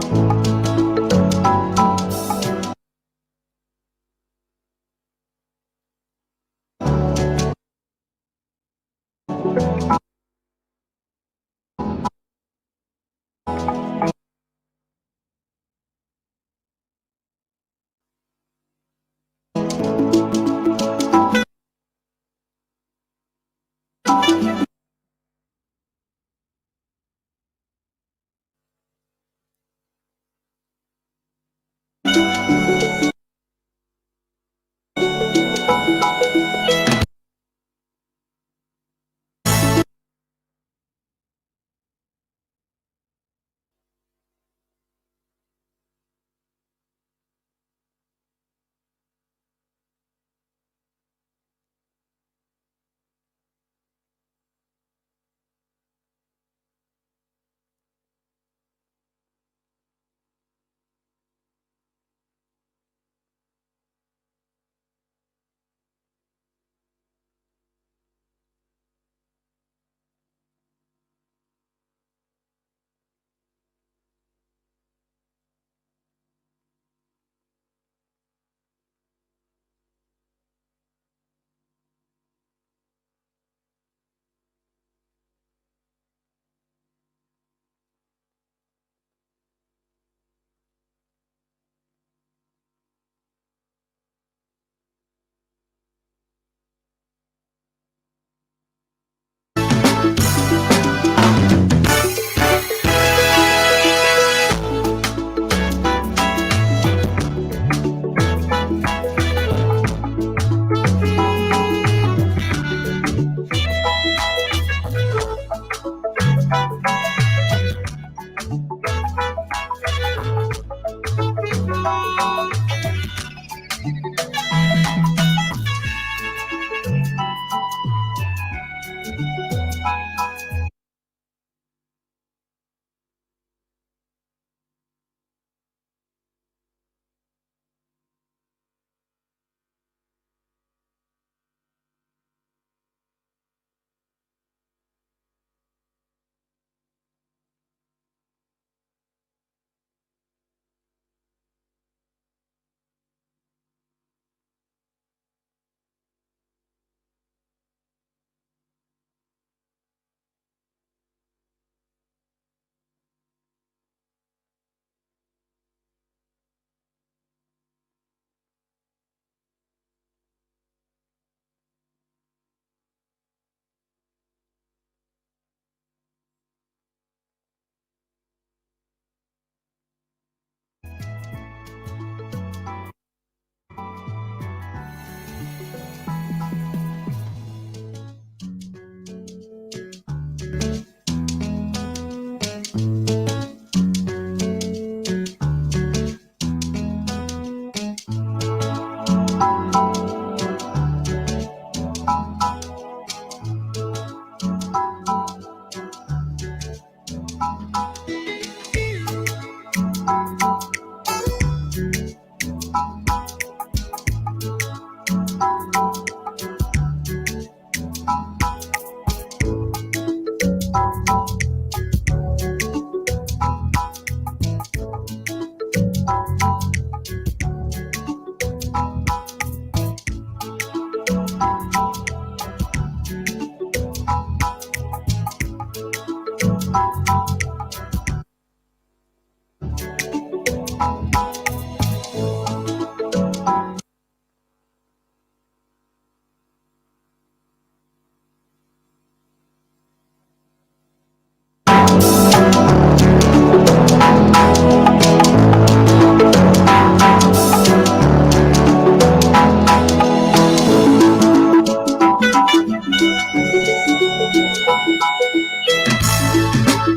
Thank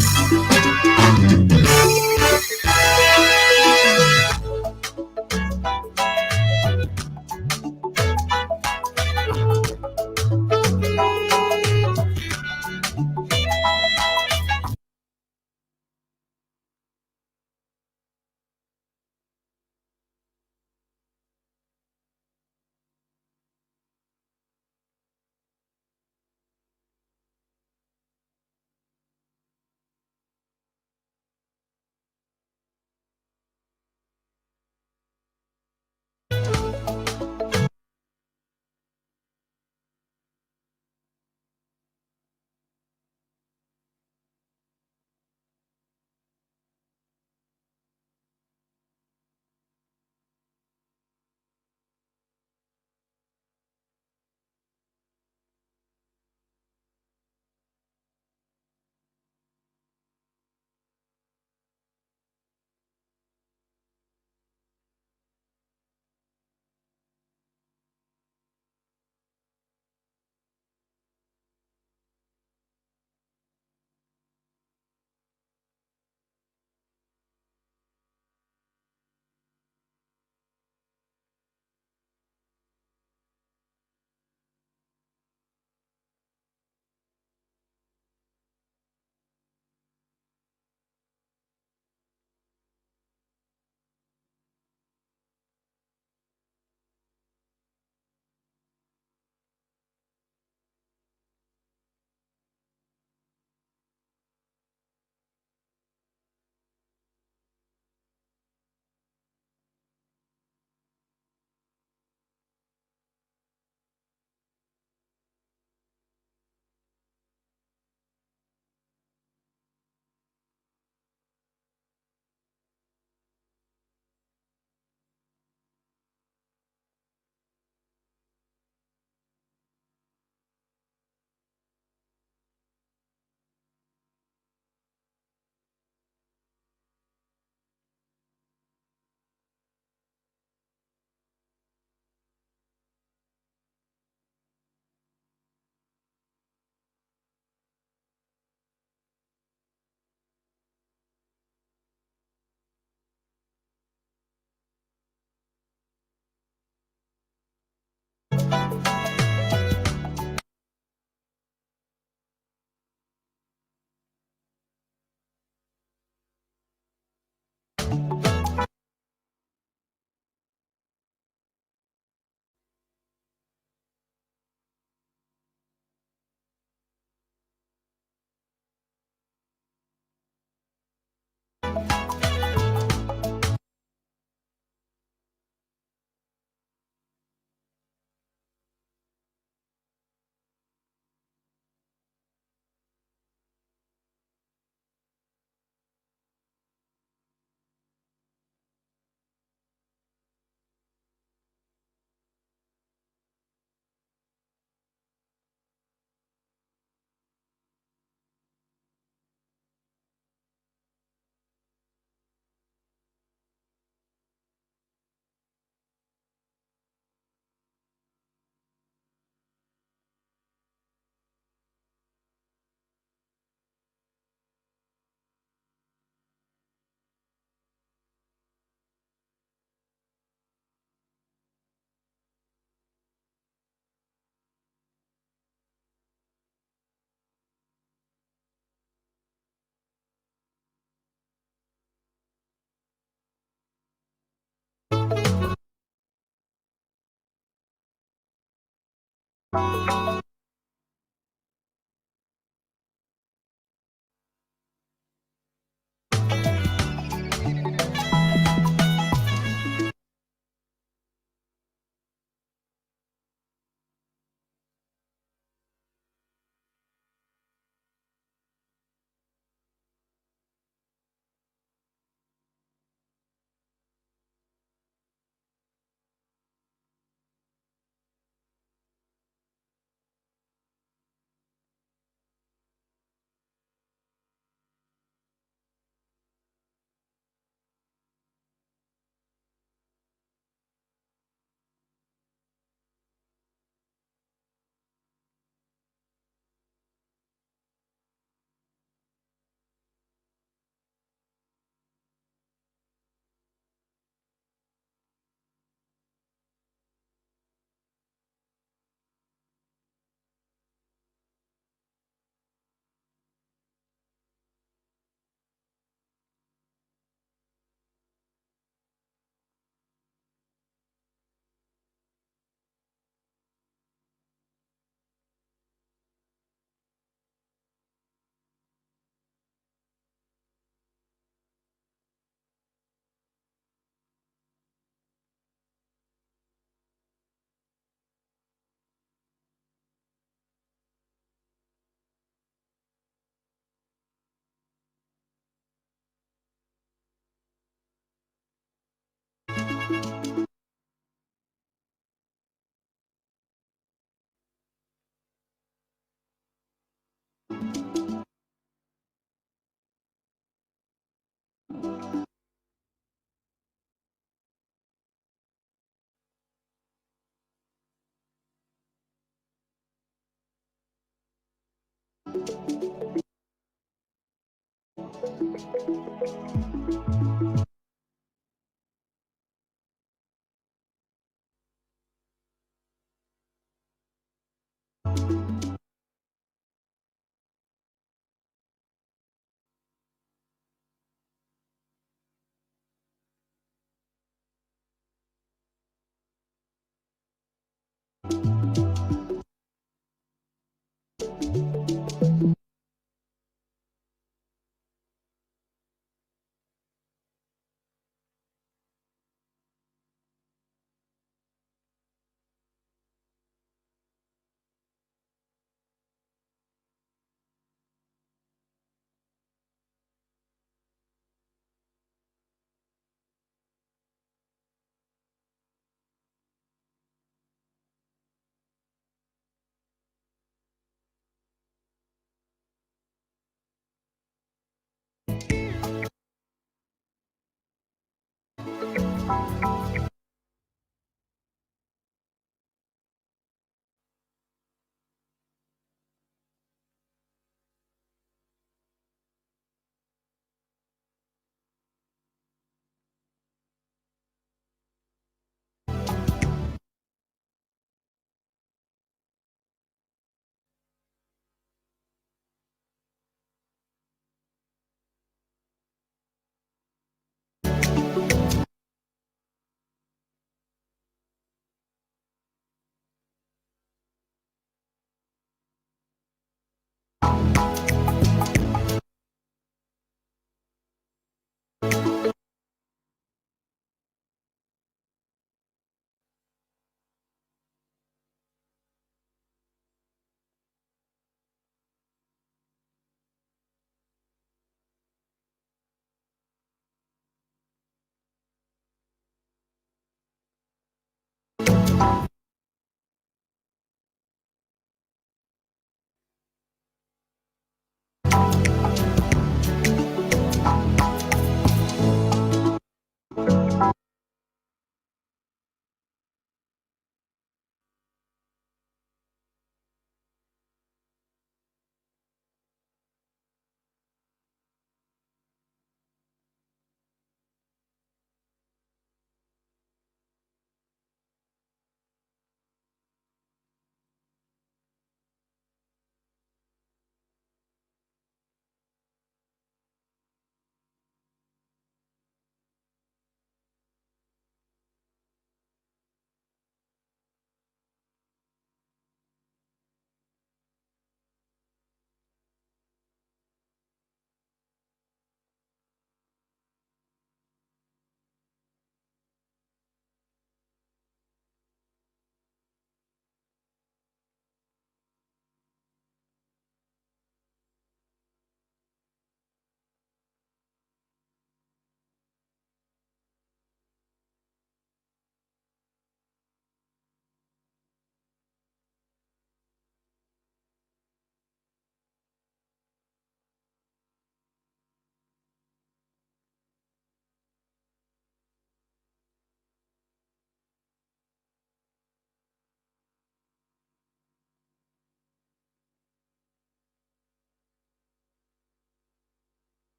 you.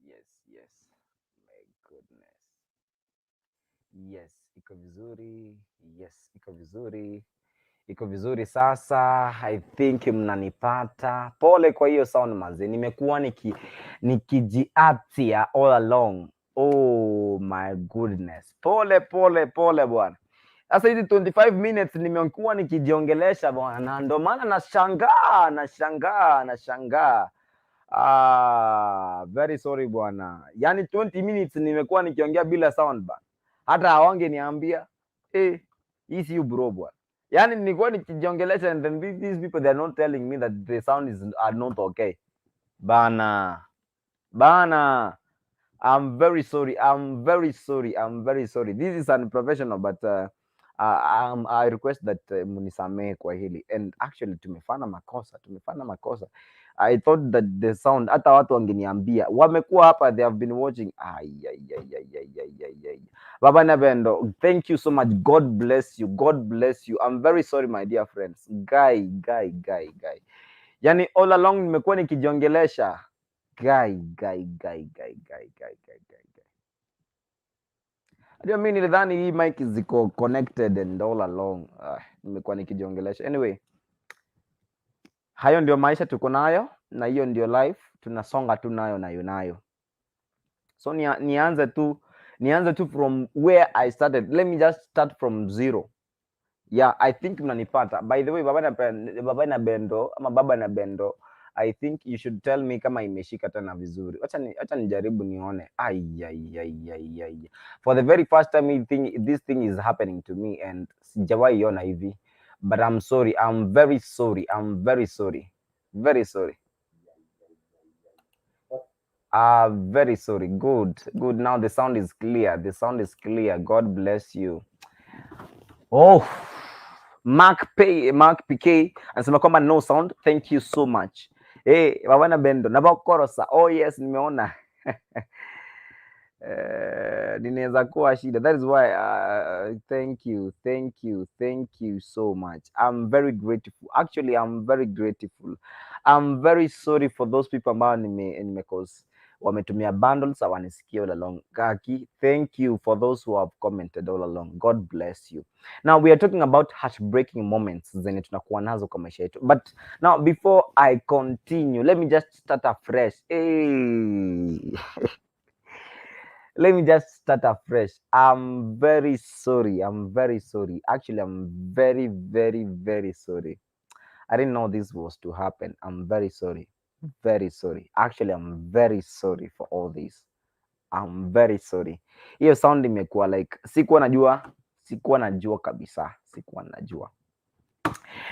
Yes. My goodness. Yes, iko vizuri. Yes, iko vizuri. Iko vizuri sasa. I think mnanipata. Pole kwa hiyo sound, manze. Nimekuwa nikijiatia all along. Oh my goodness. Pole pole pole, bwana. Sasa hizi 25 minutes nimekuwa nikijiongelesha, bwana, na ndo maana nashangaa, nashangaa, nashangaa. Ah, very sorry, bwana. Yaani 20 minutes nimekuwa nikiongea bila sound, bana. Hata hawangeniambia. Eh, hii si bro, bwana. Yaani nilikuwa nikijiongelesha and then these people, they are not telling me that the sound is are not okay. Bana. Bana. I'm very sorry. I'm very sorry. I'm very sorry. This is unprofessional, but I request that munisamehe kwa hili. And actually tumefanya makosa, tumefanya makosa. I thought that the sound, hata watu wangeniambia, wamekuwa hapa, they have been watching. Ay, ay, ay, ay, ay, ay, ay, ay. Baba Nabendo, thank you so much. God bless you. God bless you. I'm very sorry, my dear friends. Guy, guy, guy, guy. Yani all along nimekuwa nikijiongelesha. Guy, guy, guy, guy, guy, guy, guy, guy, guy. Ndio mimi nilidhani hii mic ziko connected and all along. Ah, nimekuwa nikijiongelesha. Anyway, hayo ndio maisha tuko nayo na hiyo ndio life tunasonga tu nayo nayo nayo. So nianze tu from where I started. Let me just start from zero. Yeah, I think mnanipata. By the way, baba na Bendo ama baba na Bendo, I think you should tell me kama imeshika tena vizuri. Acha nijaribu nione. Ai ai ai ai ai. For the very first time this thing is happening to me and sijawahi iona hivi. But I'm sorry. I'm very sorry. I'm very sorry. Very sorry. Ah, very sorry. Good. Good. Now the sound is clear. The sound is clear. God bless you. Oh, Mark P, Mark PK anasema kwamba no sound. Thank you so much. Hey, baba na Bendo nabakorosa. Oh yes, nimeona. Ninaweza kuwa shida. That is why thank you, thank you, thank you so much. I'm very grateful. Actually, I'm very grateful. I'm very sorry for those people ambao nime cause wametumia bundles hawanisikia all along. Kaki, thank you for those who have commented all along. God bless you. Now we are talking about heartbreaking moments zenye tunakuwa nazo kwa maisha yetu. But now before I continue, let me just start afresh. Hey. Let me just start afresh. I'm very sorry. I'm very sorry. Actually, I'm very, very, very sorry. I didn't know this was to happen. I'm very sorry. Very sorry. Actually, I'm very sorry for all this. I'm very sorry. Hiyo sound imekuwa like sikuwa najua kabisa, sikuwa najua.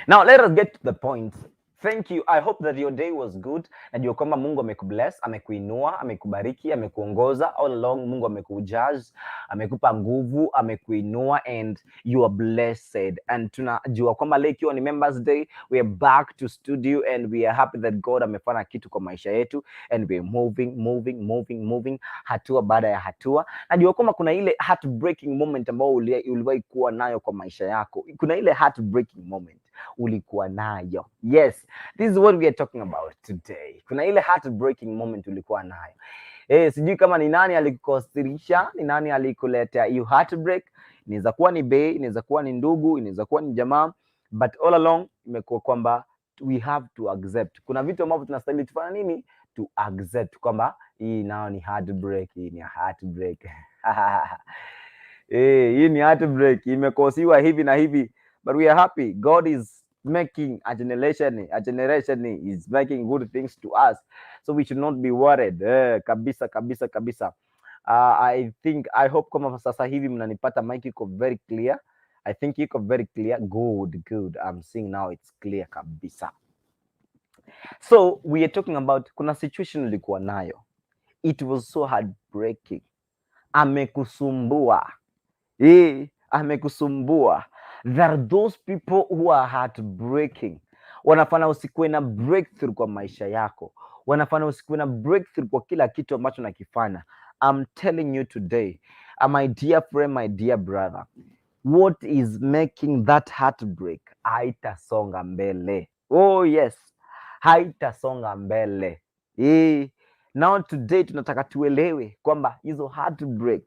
Now let us get to the point. Thank you. I hope that your day was good. Najua kwamba Mungu amekubless, amekuinua, amekubariki, amekuongoza all along. Mungu amekujudge, amekupa nguvu, amekuinua and you are blessed. And tunajua kwamba leo ikiwa ni Members Day, we are back to studio and we are happy that God amefanya kitu kwa maisha yetu and we are moving, moving, moving, moving hatua baada ya hatua. Najua kwamba kuna ile heartbreaking moment ambayo uliwahi kuwa nayo kwa maisha yako. Kuna ile heartbreaking moment ulikuwa nayo. Yes, this is what we are talking about today. Kuna ile heartbreaking moment ulikuwa nayo. Eh, sijui kama ni nani alikukasirisha, ni nani alikuletea hiyo heartbreak. Inaweza kuwa ni bae, inaweza kuwa ni ndugu, inaweza kuwa ni jamaa, but all along imekuwa kwamba we have to accept. Kuna vitu ambavyo tunastahili tufanye nini? To accept kwamba hii nao ni heartbreak, hii ni heartbreak. Eh, hii ni heartbreak, imekosiwa hivi na hivi, but we are happy. God is making a generation is making good things to us, so we should not be worried. Eh, kabisa kabisa kabisa. I think, I hope kama sasa hivi mnanipata, mic iko very clear. I think iko very clear. Good, good. I'm seeing now it's clear kabisa. So we are talking about kuna situation ulikuwa nayo, it was so heartbreaking, amekusumbua, eh, amekusumbua. There are those people who are heartbreaking, wanafanya usikuwe na breakthrough kwa maisha yako, wanafanya usikuwe na breakthrough kwa kila kitu ambacho nakifanya. I'm telling you today, my dear friend, my dear brother, what is making that heartbreak haitasonga mbele. Oh yes, haitasonga mbele. Eh, Now today tunataka tuelewe kwamba hizo heartbreak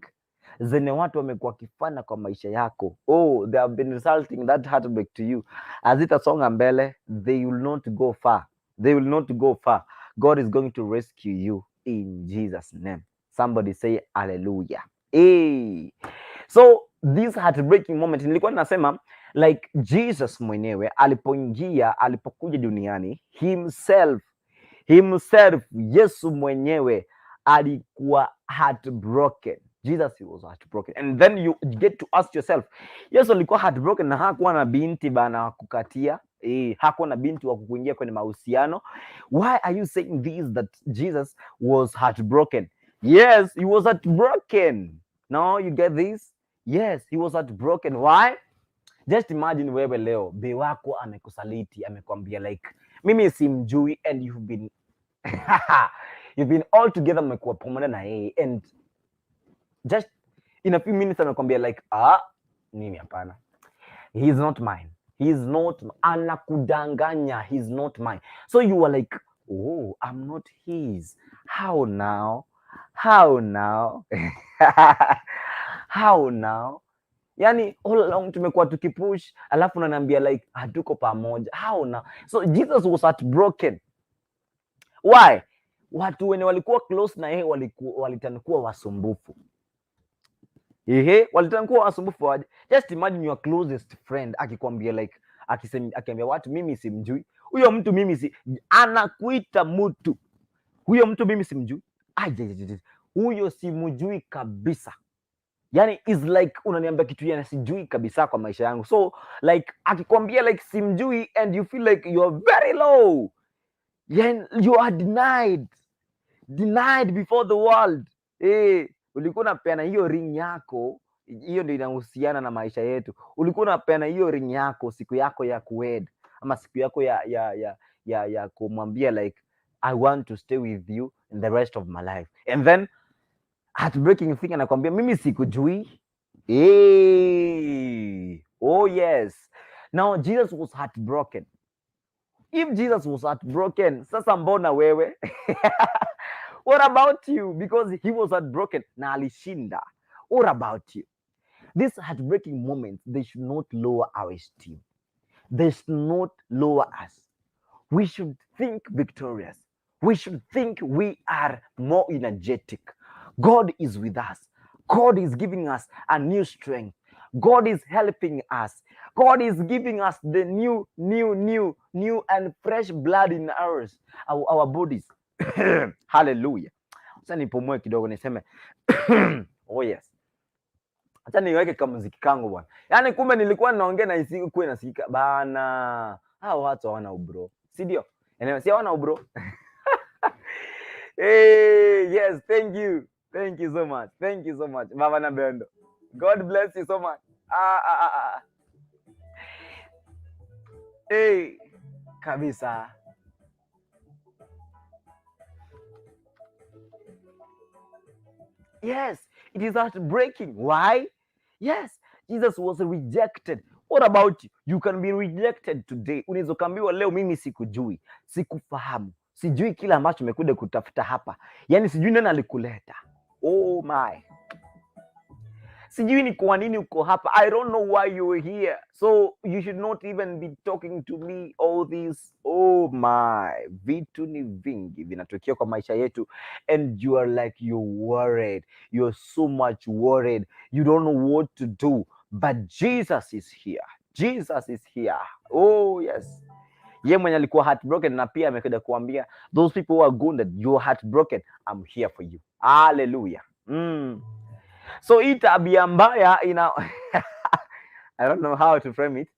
zenye watu wamekuwa wakifanya kwa maisha yako, oh, they have been resulting that heartbreak to you, hazitasonga mbele. They will not go far, they will not go far. God is going to rescue you in Jesus' name. Somebody say hallelujah. Hey. So this heartbreaking moment, nilikuwa nasema like Jesus mwenyewe alipoingia, alipokuja duniani, himself, Yesu mwenyewe alikuwa heartbroken. Jesus, he was heartbroken. And then you get to ask yourself, Yesu alikuwa heartbroken na hakuwa na binti bana wa kukatia, hakuwa na binti wa kukuingia kwenye mahusiano. Why are you saying this, that Jesus was heartbroken? Yes, he was heartbroken. Now you get this? Yes, he was heartbroken. Why? Just imagine wewe leo be wako amekusaliti, amekwambia like mimi simjui, and you've been all together, mmekuwa pamoja na yeye, and just in a few minutes amekwambia like, "Ah, mimi hapana, he's not mine, he's not." Anakudanganya, "He's not mine." So you are like, "Oh, I'm not his. How now? How now? How now?" Yani all along tumekuwa tukipush, alafu unaniambia like hatuko pamoja. How now? So Jesus was heartbroken. Why? Watu wenye walikuwa close na yeye waliturn kuwa wasumbufu. Ehe, waliturn kuwa wasumbufu waje. Just imagine your closest friend akikwambia like akiambia watu, "Mimi simjui huyo mtu, mimi si," anakuita mtu, "Huyo mtu mimi simjui. Ai, huyo simjui kabisa." Yani is like unaniambia kitu yana sijui kabisa kwa maisha yangu. So like akikwambia like simjui, and you feel like you are very low. Then you are denied before the world. Ulikuwa unapeana hiyo ring yako, hiyo ndio inahusiana na maisha yetu. Ulikuwa unapeana hiyo ring yako siku yako ya kuwed ama siku yako ya kumwambia like, "I want to stay with you in the rest of my life," and then heartbreaking thing, anakwambia, "Mimi sikujui." Hey. Oh yes, now Jesus was heartbroken. If Jesus was heartbroken, sasa mbona wewe? What about you? Because he was heartbroken na alishinda. What about you? These heartbreaking moments, they should not lower our esteem. They should not lower us. We should think victorious. We should think we are more energetic. God is with us. God is giving us a new strength. God is helping us. God is giving us the new, new, new, new and fresh blood in our bodies. Hallelujah. Sasa nipumue kidogo niseme, oh yes. Acha niweke kamuziki kangu bwana. Yaani kumbe nilikuwa naongea na isikuwa inasikika bana. Hao watu hawana ubro. Si ndio? Anyway, si hawana ubro. Hey, yes, thank you. Thank you so much. Thank you so much. Baba na Bendo. God bless you so much. Ah, ah, ah, ah. Hey, kabisa. Yes, it is heartbreaking. Why? Yes, Jesus was rejected. What about you? You can be rejected today. Unaweza ukaambiwa leo, "Mimi sikujui, sikufahamu, sijui kile ambacho umekuja kutafuta hapa, yaani sijui nani alikuleta. Oh my, sijui ni kwa nini uko hapa. I don't know why you're here, so you should not even be talking to me all this." Oh my, vitu ni vingi vinatokea kwa maisha yetu, and you are like, you're worried, you're so much worried, you don't know what to do. But Jesus is here. Jesus is here. Oh yes, ye mwenye alikuwa heartbroken na pia amekuja kuambia those people who are wounded, "You're heartbroken, I'm here for you." Hallelujah. So hii tabia mbaya ina, I don't know how to frame it,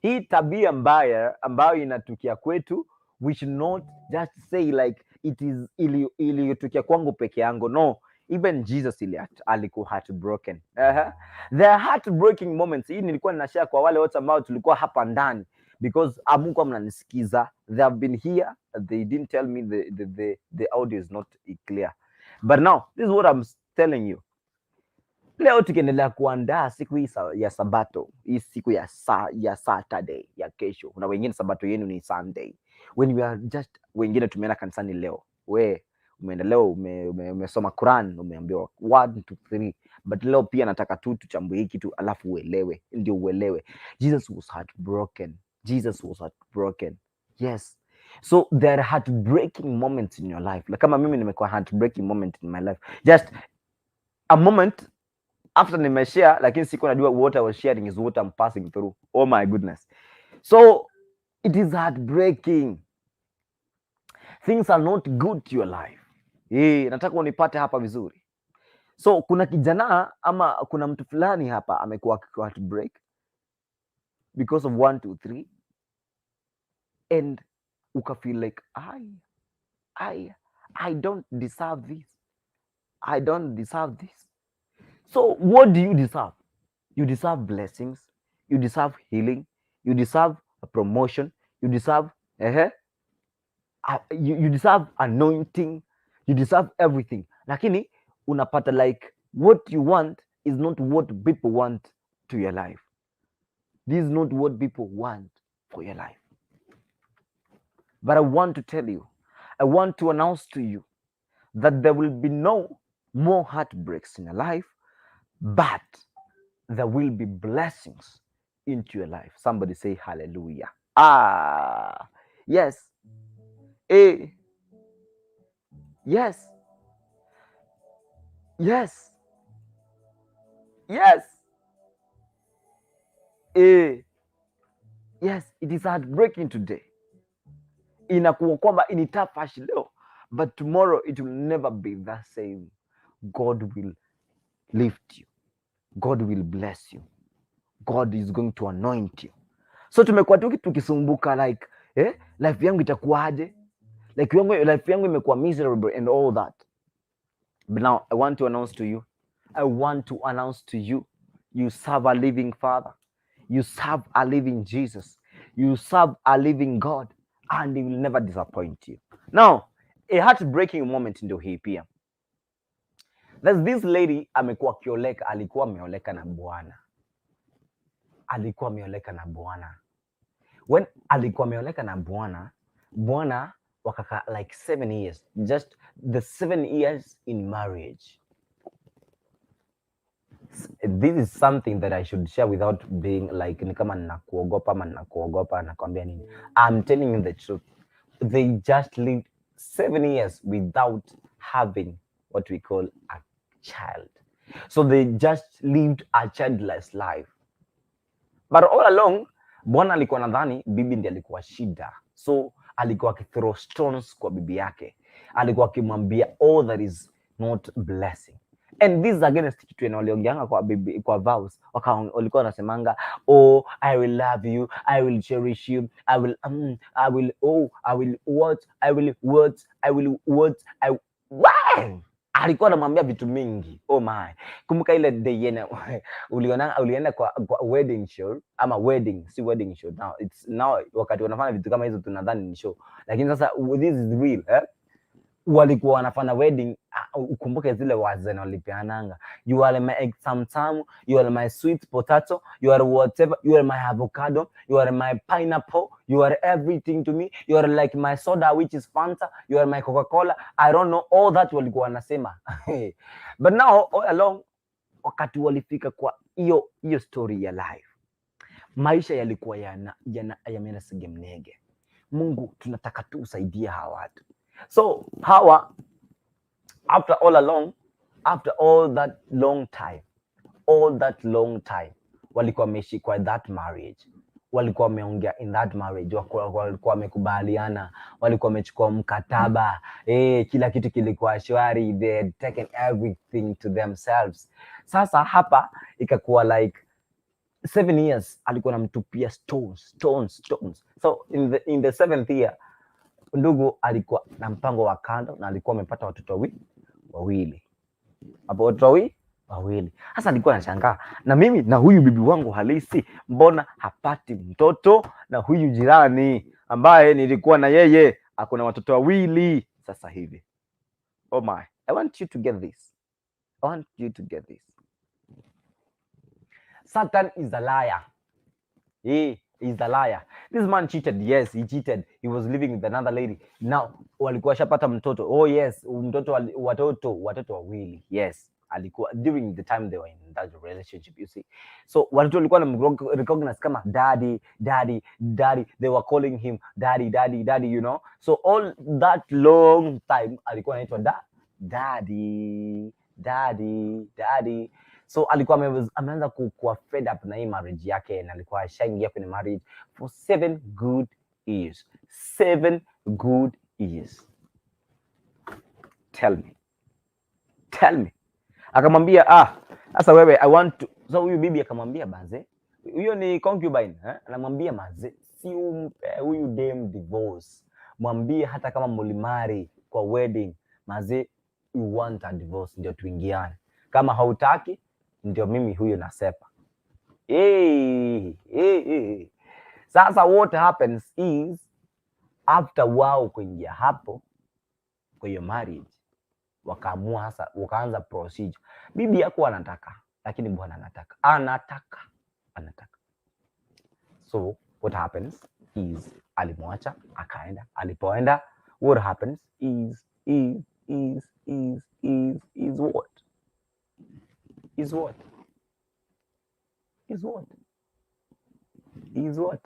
hii tabia mbaya ambayo inatukia kwetu, we should not just say like it is iliyotukia kwangu peke yangu. No, even Jesus alikuwa heartbroken. There are heartbreaking moments. Hii nilikuwa ninashare kwa wale wote ambao tulikuwa hapa ndani, because hamkuwa mnanisikiza. They have been here, they didn't tell me the audio is not clear, but now this is what I'm telling you. Leo tukiendelea kuandaa siku hii ya Sabato, hii siku ya Saturday ya kesho. Kuna wengine Sabato yenu ni Sunday. When we are just, wengine tumeenda kanisani leo, we Umeenda leo umesoma Quran, umeambiwa 1 2 3, but leo pia nataka tu tuchambue hii kitu alafu uelewe, ndio uelewe. Jesus was heartbroken. Jesus was heartbroken. Yes. So there are heartbreaking moments in your life. Like kama mimi nimekuwa heartbreaking moment in my life. Just a moment after nimeshare, lakini sikuwa najua what I was sharing is what I'm passing through. Oh my goodness. So it is heartbreaking. Things are not good to your life. Nataka unipate hapa vizuri. So kuna kijana ama kuna mtu fulani hapa amekuwa akiwa heartbreak because of 1 2 3 and uka feel like I don't deserve this. I don't deserve this. So what do you deserve? You deserve blessings. You deserve healing. You deserve a promotion. You deserve you deserve anointing. You deserve everything. Lakini unapata like what you want is not what people want to your life. This is not what people want for your life. But I want to tell you, I want to announce to you that there will be no more heartbreaks in your life, but there will be blessings into your life. Somebody say hallelujah. Ah, yes. Yes. Yes. Yes. Yes, it is heartbreaking today. Inakuwa kwamba ni tough leo, but tomorrow it will never be the same. God will lift you. God will bless you. God is going to anoint you. So tumekuwa tu tukisumbuka like, life yangu itakuwaje? Like life yangu imekuwa miserable and all that. But now I want to announce to you, I want to announce to you, you serve a living Father. You serve a living Jesus. You serve a living God, and he will never disappoint you. Now, a heartbreaking moment ndio hii pia. There's this lady amekuwa akioleka, alikuwa ameoleka na bwana. Alikuwa ameoleka na bwana. When alikuwa ameoleka na bwana, bwana wakakaa like 7 years, just the 7 years in marriage. This is something that I should share without being like ni kama ninakuogopa ama ninakuogopa, nakwambia nini. I'm telling you the truth. They just lived 7 years without having what we call a child. So they just lived a childless life. But all along, bwana alikuwa nadhani bibi ndiye alikuwa shida, so alikuwa akithrow stones kwa bibi yake, alikuwa akimwambia all that is not blessing. And this is against kitu yenye waliongeanga kwa bibi, kwa vows. Walikuwa wanasemanga, "Oh, I will love you, I will cherish you, I will, oh, I will what, I will what, I will what, I." Wow! Alikuwa anamwambia vitu mingi. Oh my, kumbuka ile day yenye uliona ulienda kwa wedding show ama wedding, si wedding show now, it's now wakati wanafanya vitu kama hizo tunadhani ni show, lakini sasa this is real, eh? Walikuwa wanafanya wedding. Ukumbuke zile words zenye walipeananga: "You are my egg tam, you are my sweet potato, you are whatever, you are my avocado, you are my pineapple, you are everything to me, you are like my soda, which is Fanta, you are my Coca-Cola." I don't know, all that walikuwa wanasema. But now all along, wakati walifika kwa hiyo hiyo story ya life, maisha yalikuwa yana yameenda segemnege. Mungu, tunataka tu usaidie hawa watu. So hawa, after all along, after all that long time, all that long time walikuwa wameishi kwa that marriage, walikuwa wameongea in that marriage, walikuwa wamekubaliana, walikuwa wamechukua mkataba, kila kitu kilikuwa shwari, they had taken everything to themselves. Sasa hapa ikakuwa like 7 years alikuwa anamtupia stones, stones, stones. So in the seventh year, ndugu alikuwa na mpango wa kando na alikuwa amepata watoto wawili hapo, watoto wawili. Sasa alikuwa anashangaa, na mimi na huyu bibi wangu halisi, mbona hapati mtoto, na huyu jirani ambaye nilikuwa na yeye ako na watoto wawili sasa hivi? Oh my, I want you to get this. I want you to get this. Satan is a liar. He's a liar. This man cheated. Yes, he cheated. He was living with another lady. Now walikuwa washapata mtoto. Oh yes, mtoto watoto wawili. Yes, alikuwa during the time they were in that relationship, you see. So watoto walikuwa recognize kama daddy, daddy, daddy. They were calling him daddy, daddy, daddy. So all that long time alikuwa anaitwa daddy, daddy, daddy. So alikuwa ameanza kuwa fed up na hii marriage yake, na alikuwa ashaingia kwenye marriage for 7 good years. 7 good years. Tell me, tell me. Akamwambia, "Ah, sasa wewe, I want to." So huyu bibi akamwambia, "Baze," huyo ni concubine, eh? Anamwambia, "Maze, si umpe huyu dem divorce, mwambie hata kama mulimarry kwa wedding, maze, you want a divorce ndio tuingiane. Kama hautaki, ndio mimi huyo nasepa." Hey, hey, hey. Sasa what happens is, after wao kuingia hapo kwa hiyo marriage, wakaamua sasa, wakaanza procedure. Bibi yako anataka, lakini bwana anataka, anataka, anataka. So what happens is, alimwacha akaenda. Alipoenda, what happens is what is what is what is what?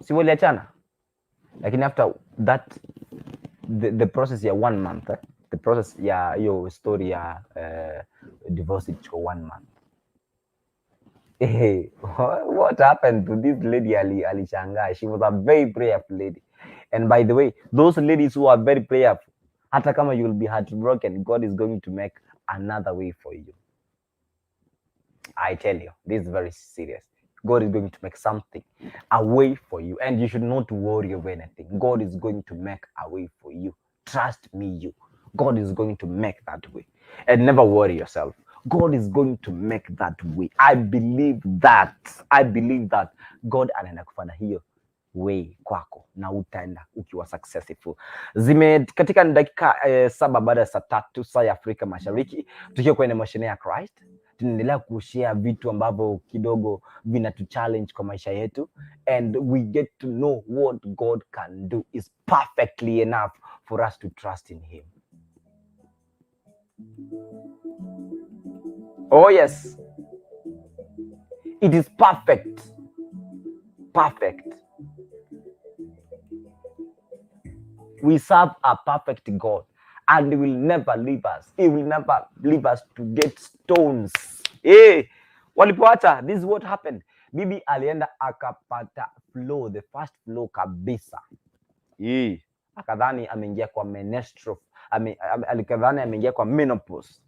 Si waliachana? Lakini after that, the process ya one month, eh? The process ya hiyo story ya divorce ilichukua one month. Hey, what happened to this lady? Alishangaa. She was a very prayerful lady. And by the way, those ladies who are very prayerful, hata kama you will be heartbroken, God is going to make another way for you. I tell you, this is very serious. God is going to make something, a way for you, and you should not worry of anything. God is going to make a way for you. Trust me, you. God is going to make that way. And never worry yourself. God is going to make that way. I believe that. I believe that God anaenda kufanya hiyo way kwako na utaenda ukiwa successful. Zime katika dakika 7 baada ya saa 3 saa ya Afrika Mashariki, tukiwa kwenye mashine ya Christ, tunaendelea kushare vitu ambavyo kidogo vinatu challenge kwa maisha yetu, and we get to know what God can do is perfectly enough for us to trust in him. Oh yes, it is perfect. Perfect. We serve a perfect God, and he will never leave us. He will never leave us to get stones. Hey, walipoacha, this is what happened. Bibi alienda akapata flow, the first flow kabisa. Hey, akadhani ameingia kwa menstrual, alikadhani ameingia kwa menopause.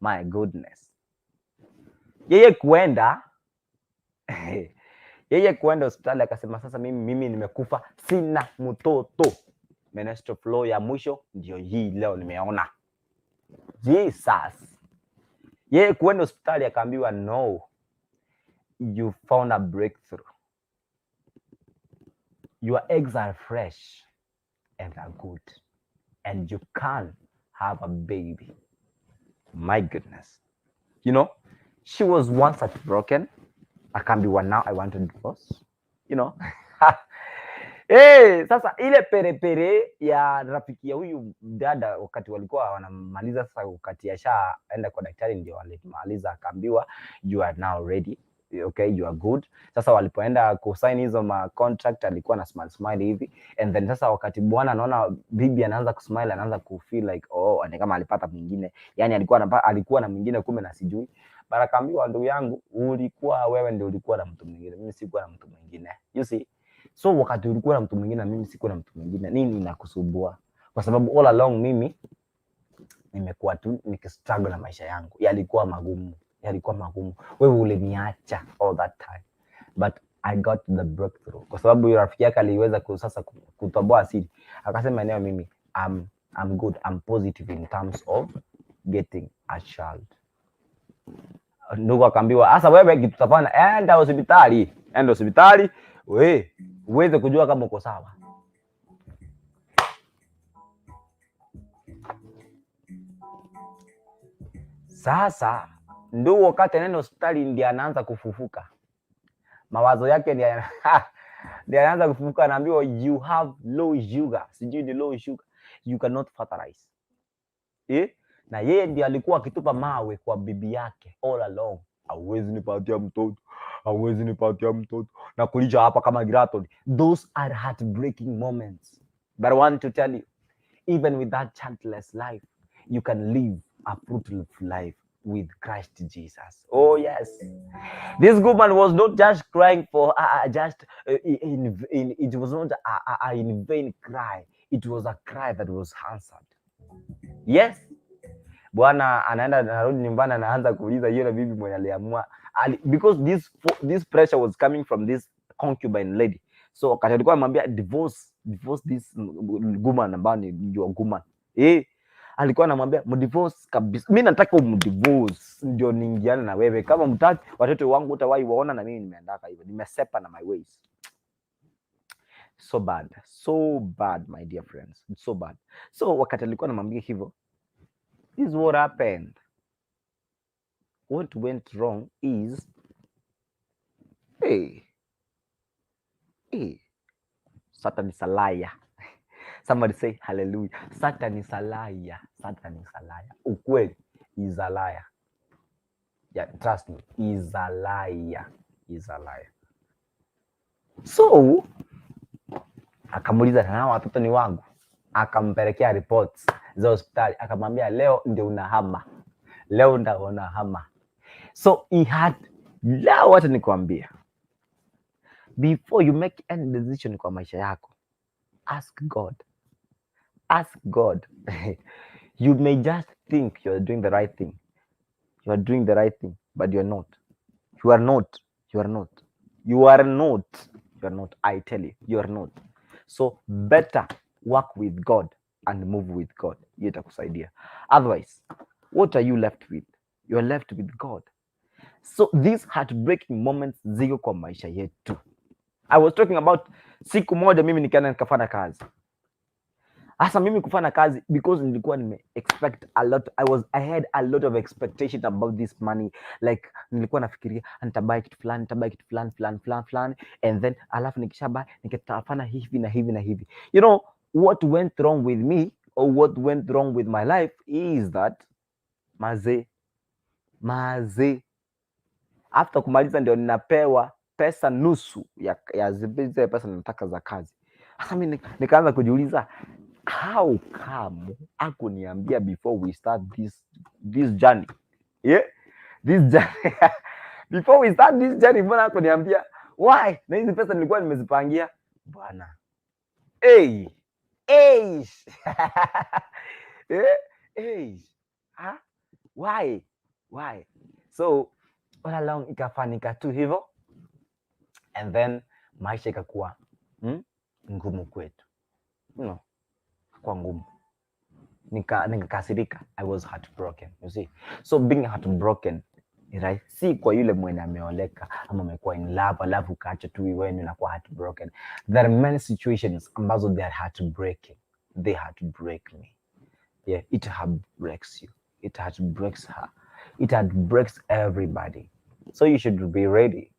My goodness. Yeye kuenda hospitali akasema, "Sasa mimi nimekufa, sina mtoto." Menstrual flow ya mwisho ndio hii leo nimeona. Jesus. Yeye kuenda hospitali akaambiwa, "No, you found a breakthrough. Your eggs are fresh and are good, and you can have a baby." My goodness. She was once heartbroken. Akaambiwa, "Now I want to divorce." Hey, sasa ile perepere ya rafiki ya huyu dada wakati walikuwa wanamaliza sasa, wakati ashaenda kwa daktari ndio walimaliza, akaambiwa, "You are now ready. Okay, you are good." Sasa walipoenda kusign hizo ma contract, alikuwa na smile smile hivi, and then sasa wakati bwana anaona bibi anaanza kusmile, anaanza kufeel like, oh, ni kama alipata mwingine, yani alikuwa na mwingine kumbe na sijui. But akaambiwa, "Ndugu yangu, ulikuwa wewe ndio ulikuwa na mtu mwingine, mimi sikuwa na mtu mwingine." You see? So wakati ulikuwa na mtu mwingine na mimi sikuwa na mtu mwingine, nini inakusumbua? Kwa sababu all along mimi nimekuwa tu nikistruggle na maisha yangu, yalikuwa magumu, yalikuwa magumu. Wewe uliniacha all that time, but I got the breakthrough, kwa sababu yule rafiki yake aliweza sasa kutoboa siri, akasema, "Eneo mimi I'm good, I'm positive in terms of getting a child." Ndugu akaambiwa, "Sasa wewe kitu tutafanya, enda hospitali, enda hospitali we uweze kujua kama uko sawa." Sasa ndugu wakati anaenda hospitali ndiye anaanza kufufuka. Mawazo yake ni ndiyo anaanza kufufuka, anaambiwa you have low sugar, sijui ni low sugar, you cannot fertilize. Eh? Na yeye ndiye alikuwa akitupa mawe kwa bibi yake all along. Hauwezi nipatia mtoto, hauwezi nipatia mtoto, na kulisha hapa kama graton. Those are heartbreaking moments. But I want to tell you, even with that childless life, you can live a fruitful life with Christ Jesus. Oh yes. This woman was not just crying for just in it was not a in vain cry. It was a cry that was answered. Yes. Bwana anaenda anarudi nyumbani anaanza kuuliza yule bibi mwenye aliamua because this pressure was coming from this concubine lady. So wakati alikuwa anamwambia divorce this woman ambayo ni your woman. Eh, alikuwa anamwambia mdivorce kabisa. Mimi nataka umdivorce ndio niingiane na wewe. Kama mtaki watoto wangu utawahi waona, na mimi nimeandaka hivyo. Nimesepa na my ways. So bad, so bad my dear friends. It's so bad. So wakati alikuwa anamwambia hivyo, this is what happened. What went wrong is, hey, hey, Satan is a liar. Somebody say hallelujah. Satan is a liar. Satan is a liar. Ukweli is a liar. Yeah, trust me, is a liar. Is a liar. So akamuuliza na watoto ni wangu, akampelekea reports za hospitali, akamwambia leo ndio unahama, leo ndio unahama. So he had, leo wacha nikwambie, before you make any decision kwa maisha yako, ask God. Ask God. You may just think you are doing the right thing. You are doing the right thing, but you are not. You are not. You are not. You are not. You are not. I tell you, you are not. So better work with God and move with God. Hiyo itakusaidia. Otherwise, what are you left with? You are left with God. So these heartbreaking moments ziko kwa maisha yetu. I was talking about siku moja mimi nikaenda nikafanya kazi. Hasa mimi kufanya kazi because nilikuwa nime expect a lot. I had a lot of expectation about this money. Like nilikuwa nafikiria nitabuy kitu fulani, nitabuy kitu fulani, fulani, fulani, fulani, and then alafu nikishabuy nikitafanya hivi na hivi na hivi. You know what went wrong with me or what went wrong with my life is that maze after kumaliza ndio ninapewa pesa nusu ya zile pesa nataka za kazi. Sasa mimi nikaanza kujiuliza, how come hakuniambia before we start this journey? Yeah, this journey. Before we start this journey, mbona hakuniambia? Why? Na hizi pesa nilikuwa nimezipangia bwana. Hey, hey. Hey. Huh? Why? Why? So all along ikafanyika tu hivyo, and then maisha ikakuwa ngumu kwetu. No, kwa ngumu. Nikakasirika. I was heartbroken, you see. So being heartbroken, right? Si kwa yule mwenye ameoleka ama amekuwa in love alafu ukaacha tu wewe ndio unakuwa heartbroken. There are many situations ambazo they are heartbreaking. They heartbreak me. Yeah, it heartbreaks you. It heartbreaks her. It heartbreaks everybody. So you should be ready.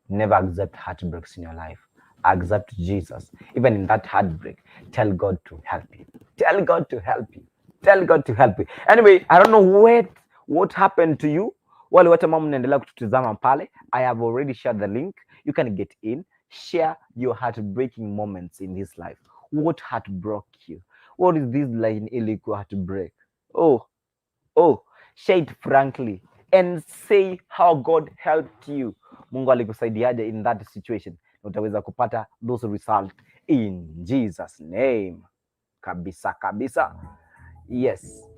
Never accept heartbreaks in your life. Accept Jesus. Even in that heartbreak, tell God to help you. Tell God to help you. Tell God to help you. Anyway, I don't know what happened to you. Wale wote ambao mnaendelea kututizama pale, I have already shared the link. You can get in. Share your heartbreaking moments in this life. What heartbroke you? What is this line ilikuwa heartbreak? Oh, oh, share it frankly and say how God helped you. Mungu alikusaidiaje in that situation? Utaweza kupata those results in Jesus name. Kabisa kabisa. Yes.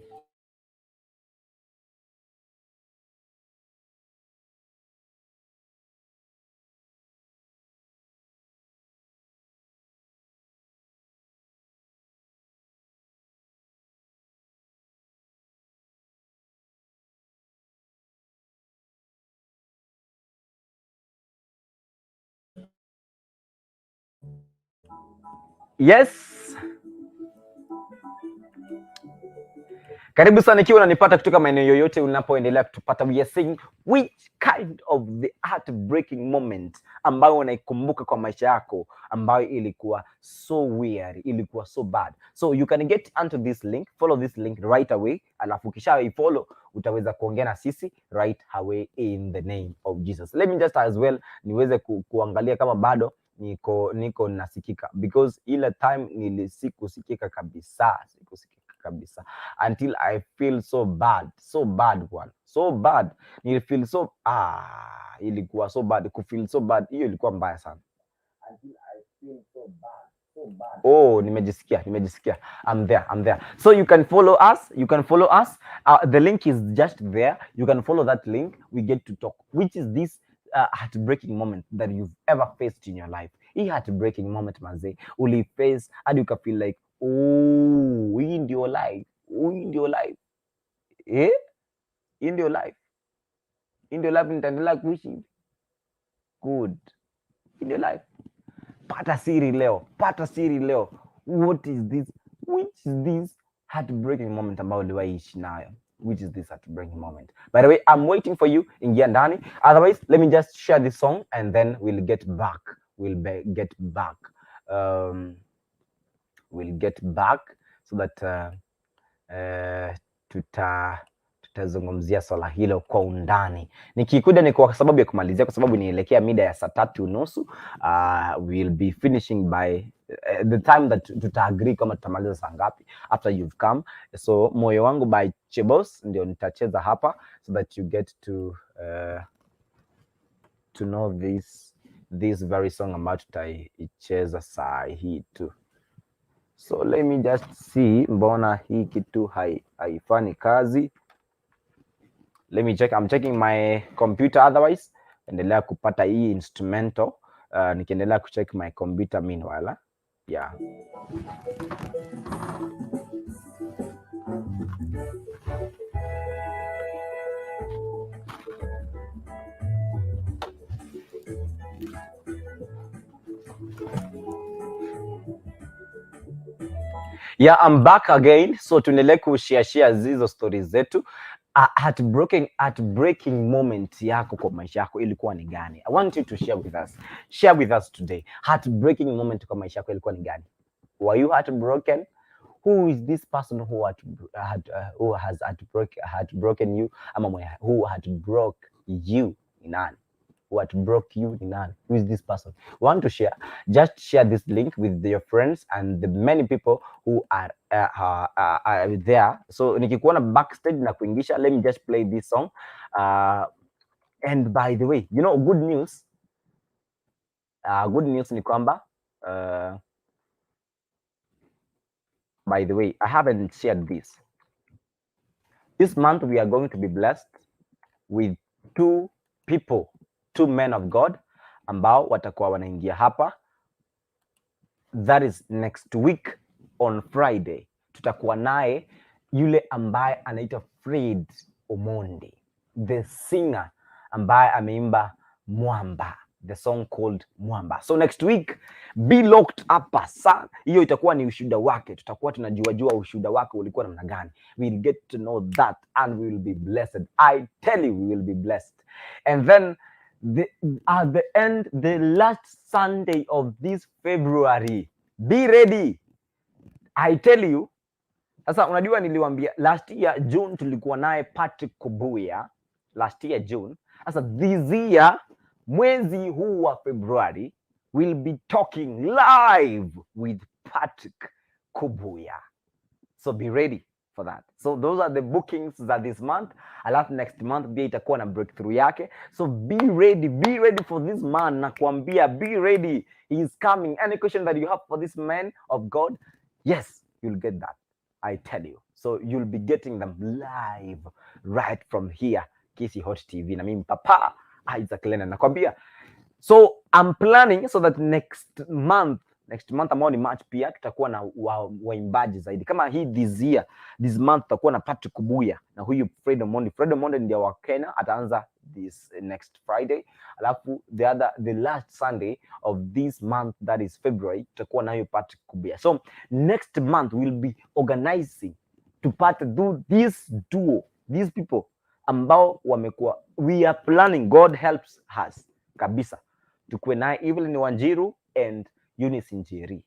Yes. Karibu sana ikiwa unanipata kutoka maeneo yoyote unapoendelea kutupata. We are saying, which kind of the heartbreaking moment ambayo unaikumbuka kwa maisha yako ambayo ilikuwa so weird, ilikuwa so bad? So you can get onto this link, follow this link right away, alafu ukisha follow utaweza kuongea na sisi right away in the name of Jesus. Let me just as well niweze kuangalia kama bado niko nasikika, because ile time nilisikusikika kabisa, sikusikika kabisa until I feel so bad, so bad one, so bad. Nili feel so, ah, ilikuwa so bad, kufeel so bad, hiyo ilikuwa mbaya sana. Until I feel so bad, so bad. Oh, nimejisikia, nimejisikia. I'm there, I'm there. So you can follow us, you can follow us. The link is just there. You can follow that link. We get to talk. Which is this heartbreaking moment that you've ever faced in your life? Hii heartbreaking moment, manze, uliface hadi uka feel like, oh, hii ndio life, hii ndio life, eh? Hii ndio life, hii ndio life, nitaendelea kuishi hivi. Good, hii ndio life. Pata siri leo, pata siri leo. What is this? Which is this heartbreaking moment ambayo uliwahi ishi nayo? Which is this heartbreaking moment? By the way, I'm waiting for you. Ingia ndani. Otherwise, let me just share this song and then we'll get back. We'll get back. We'll get back so that tutazungumzia swala hilo kwa undani. Nikikuja ni kwa sababu ya kumalizia, kwa sababu nielekea mida ya saa 3:30. We'll be finishing by the time that tutaagree kama tutamaliza saa ngapi after you've come. So Moyo Wangu by Chebos ndio nitacheza hapa so that you get to know this very song ambayo tutaicheza saa hii tu. So let me just see mbona hii kitu haifanyi kazi. Let me check. I'm checking my computer, otherwise endelea kupata hii instrumental nikiendelea kucheck my computer meanwhile. Ah. Yeah. Yeah, I'm back again. So tuendelee kushare share hizo stories zetu. Heartbreaking moment yako kwa maisha yako ilikuwa ni gani? I want you to share with us. Share with us today. Heartbreaking moment kwa maisha yako ilikuwa ni gani? Were you heartbroken? Who is this person who has heartbroken you, ama who had broke you ni nani? Who had broke you ni nani? Who is this person? Want to share? Just share this link with your friends and the many people who are there. So nikikuona backstage na kuingisha, let me just play this song. And by the way, good news. Good news ni kwamba, by the way, I haven't shared this. This month we are going to be blessed with two people, two men of God ambao watakuwa wanaingia hapa. That is next week on Friday. Tutakuwa naye yule ambaye anaitwa Fred Omondi, the singer ambaye ameimba Mwamba, the song called Mwamba. So next week be locked up sa hiyo itakuwa ni ushuhuda wake, tutakuwa tunajua jua ushuhuda wake ulikuwa namna gani. We'll get to know that and we will be blessed. I tell you, we will be blessed. And then at the end, the last Sunday of this February, be ready. I tell you. Sasa unajua niliwaambia last year June tulikuwa naye Patrick Kubuya last year June. Sasa this year, mwezi huu wa February, we'll be talking live with Patrick Kubuya. So be ready for that. So those are the bookings za this month. Alafu next month pia itakuwa na breakthrough yake. So be ready, be ready for this man. Nakwambia, be ready. He is coming. Any question that you have for this man of God, yes, you'll get that. I tell you. So you'll be getting them live right from here, Kisi Hot TV. Na mimi Papa Isaac Lennon nakwambia. So I'm planning so that next month ambao ni March, pia tutakuwa na waimbaji zaidi. Kama hii this year, this month tutakuwa na Patrick Kubuya na huyu Fred Omondi. Fred Omondi ndio wa Kenya, ataanza this next Friday. Alafu the last Sunday of this month, that is February, tutakuwa nayo Patrick Kubuya. So next month we'll be organizing Tupate do this duo, these people ambao wamekuwa, we are planning, God helps us kabisa, tukuwe naye Evelyn Wanjiru and Eunice Njeri,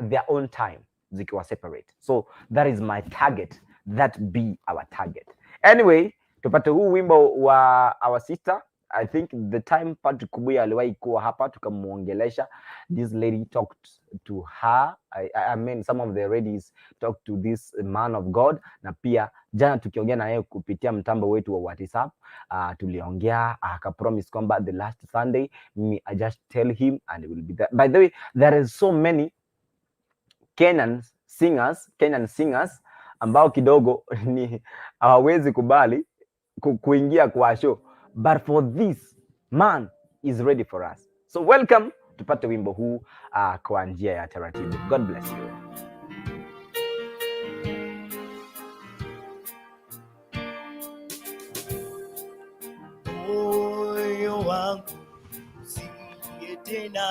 their own time zikiwa separate. So that is my target, that be our target. Anyway, tupate huu wimbo wa our sister. I think the time Patrick Kubuya aliwahi kuwa hapa tukamuongelesha, this lady talked to her. I mean, some of the ladies talked to this man of God, na pia jana tukiongea na yeye kupitia mtambo wetu wa WhatsApp, tuliongea, akapromise kwamba the last Sunday me I just tell him and he will be there. By the way, there is so many Kenyan singers ambao kidogo ni hawawezi kubali kuingia kwa show, but for this man is ready for us. So welcome, tupate wimbo huu kwa njia ya taratibu. God bless you. Moyo wangu usilie tena,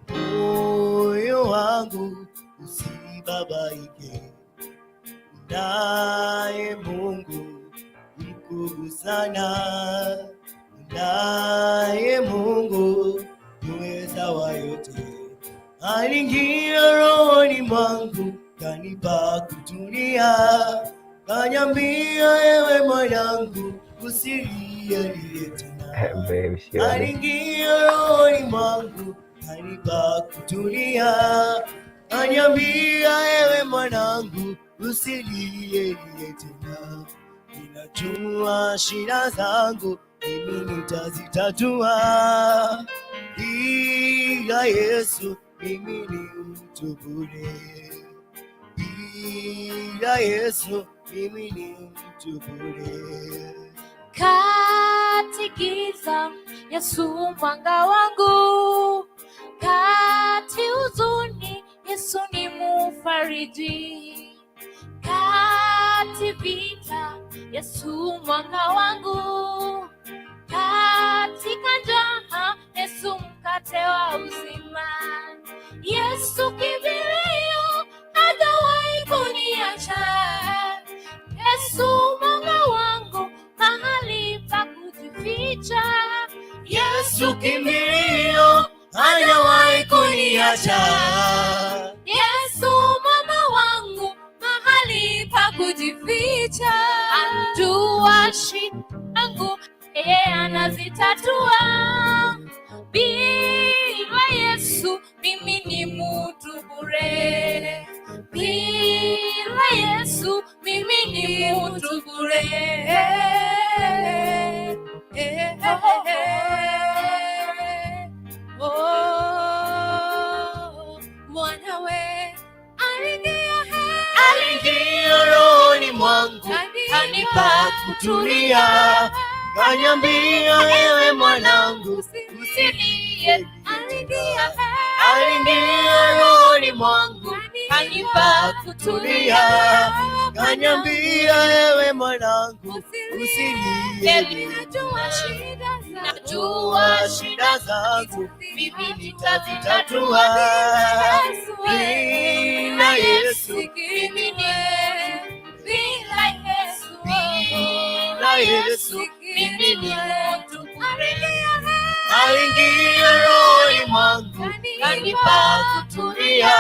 moyo wangu usibabaike, naye Mungu mkuu sana, naye Mungu muweza wa yote, aliingia rohoni mwangu, kanipa kutulia, kaniambia, ewe mwanangu, usilie lie tena. Babe, surely. Aliingia rohoni mwangu, kanipa kutulia, kaniambia, ewe mwanangu, usilie lie tena. Ninajua shida zangu mimi nitazitatua, bila Yesu mimi ni mtu bure, bila Yesu mimi ni mtu bure. Kati giza, Yesu mwanga wangu, kati huzuni, Yesu ni mufariji, kati vita, Yesu mwanga wangu, katika njaa, Yesu mkate wa uzima, Yesu kimbilio, hajawahi kuniacha. Yesu mwanga wangu, mahali pa kujificha. Yesu kimbilio, hajawahi kuniacha. Yesu mwamba wangu, mahali pa kujificha. Anjua shida zangu, yeye anazitatua. Bila Yesu mimi ni mtu bure. Bila Yesu mimi ni mtu bure. Eh, eh, oh, mwanawe aliingia Aliingia rohoni mwangu, kanipa kutulia, kaniambia, ewe mwanangu, usilie. Aliingia Aliingia rohoni mwangu, kanipa kutulia, kaniambia, ewe mwanangu, usilie. Najua shida zangu, Najua shida zangu, mimi nitazitatua. Bila Yesu, mimi ni bila Yesu, bila Yesu, mimi ni mtu bure. Aliingia rohoni mwangu, kanipa kutulia,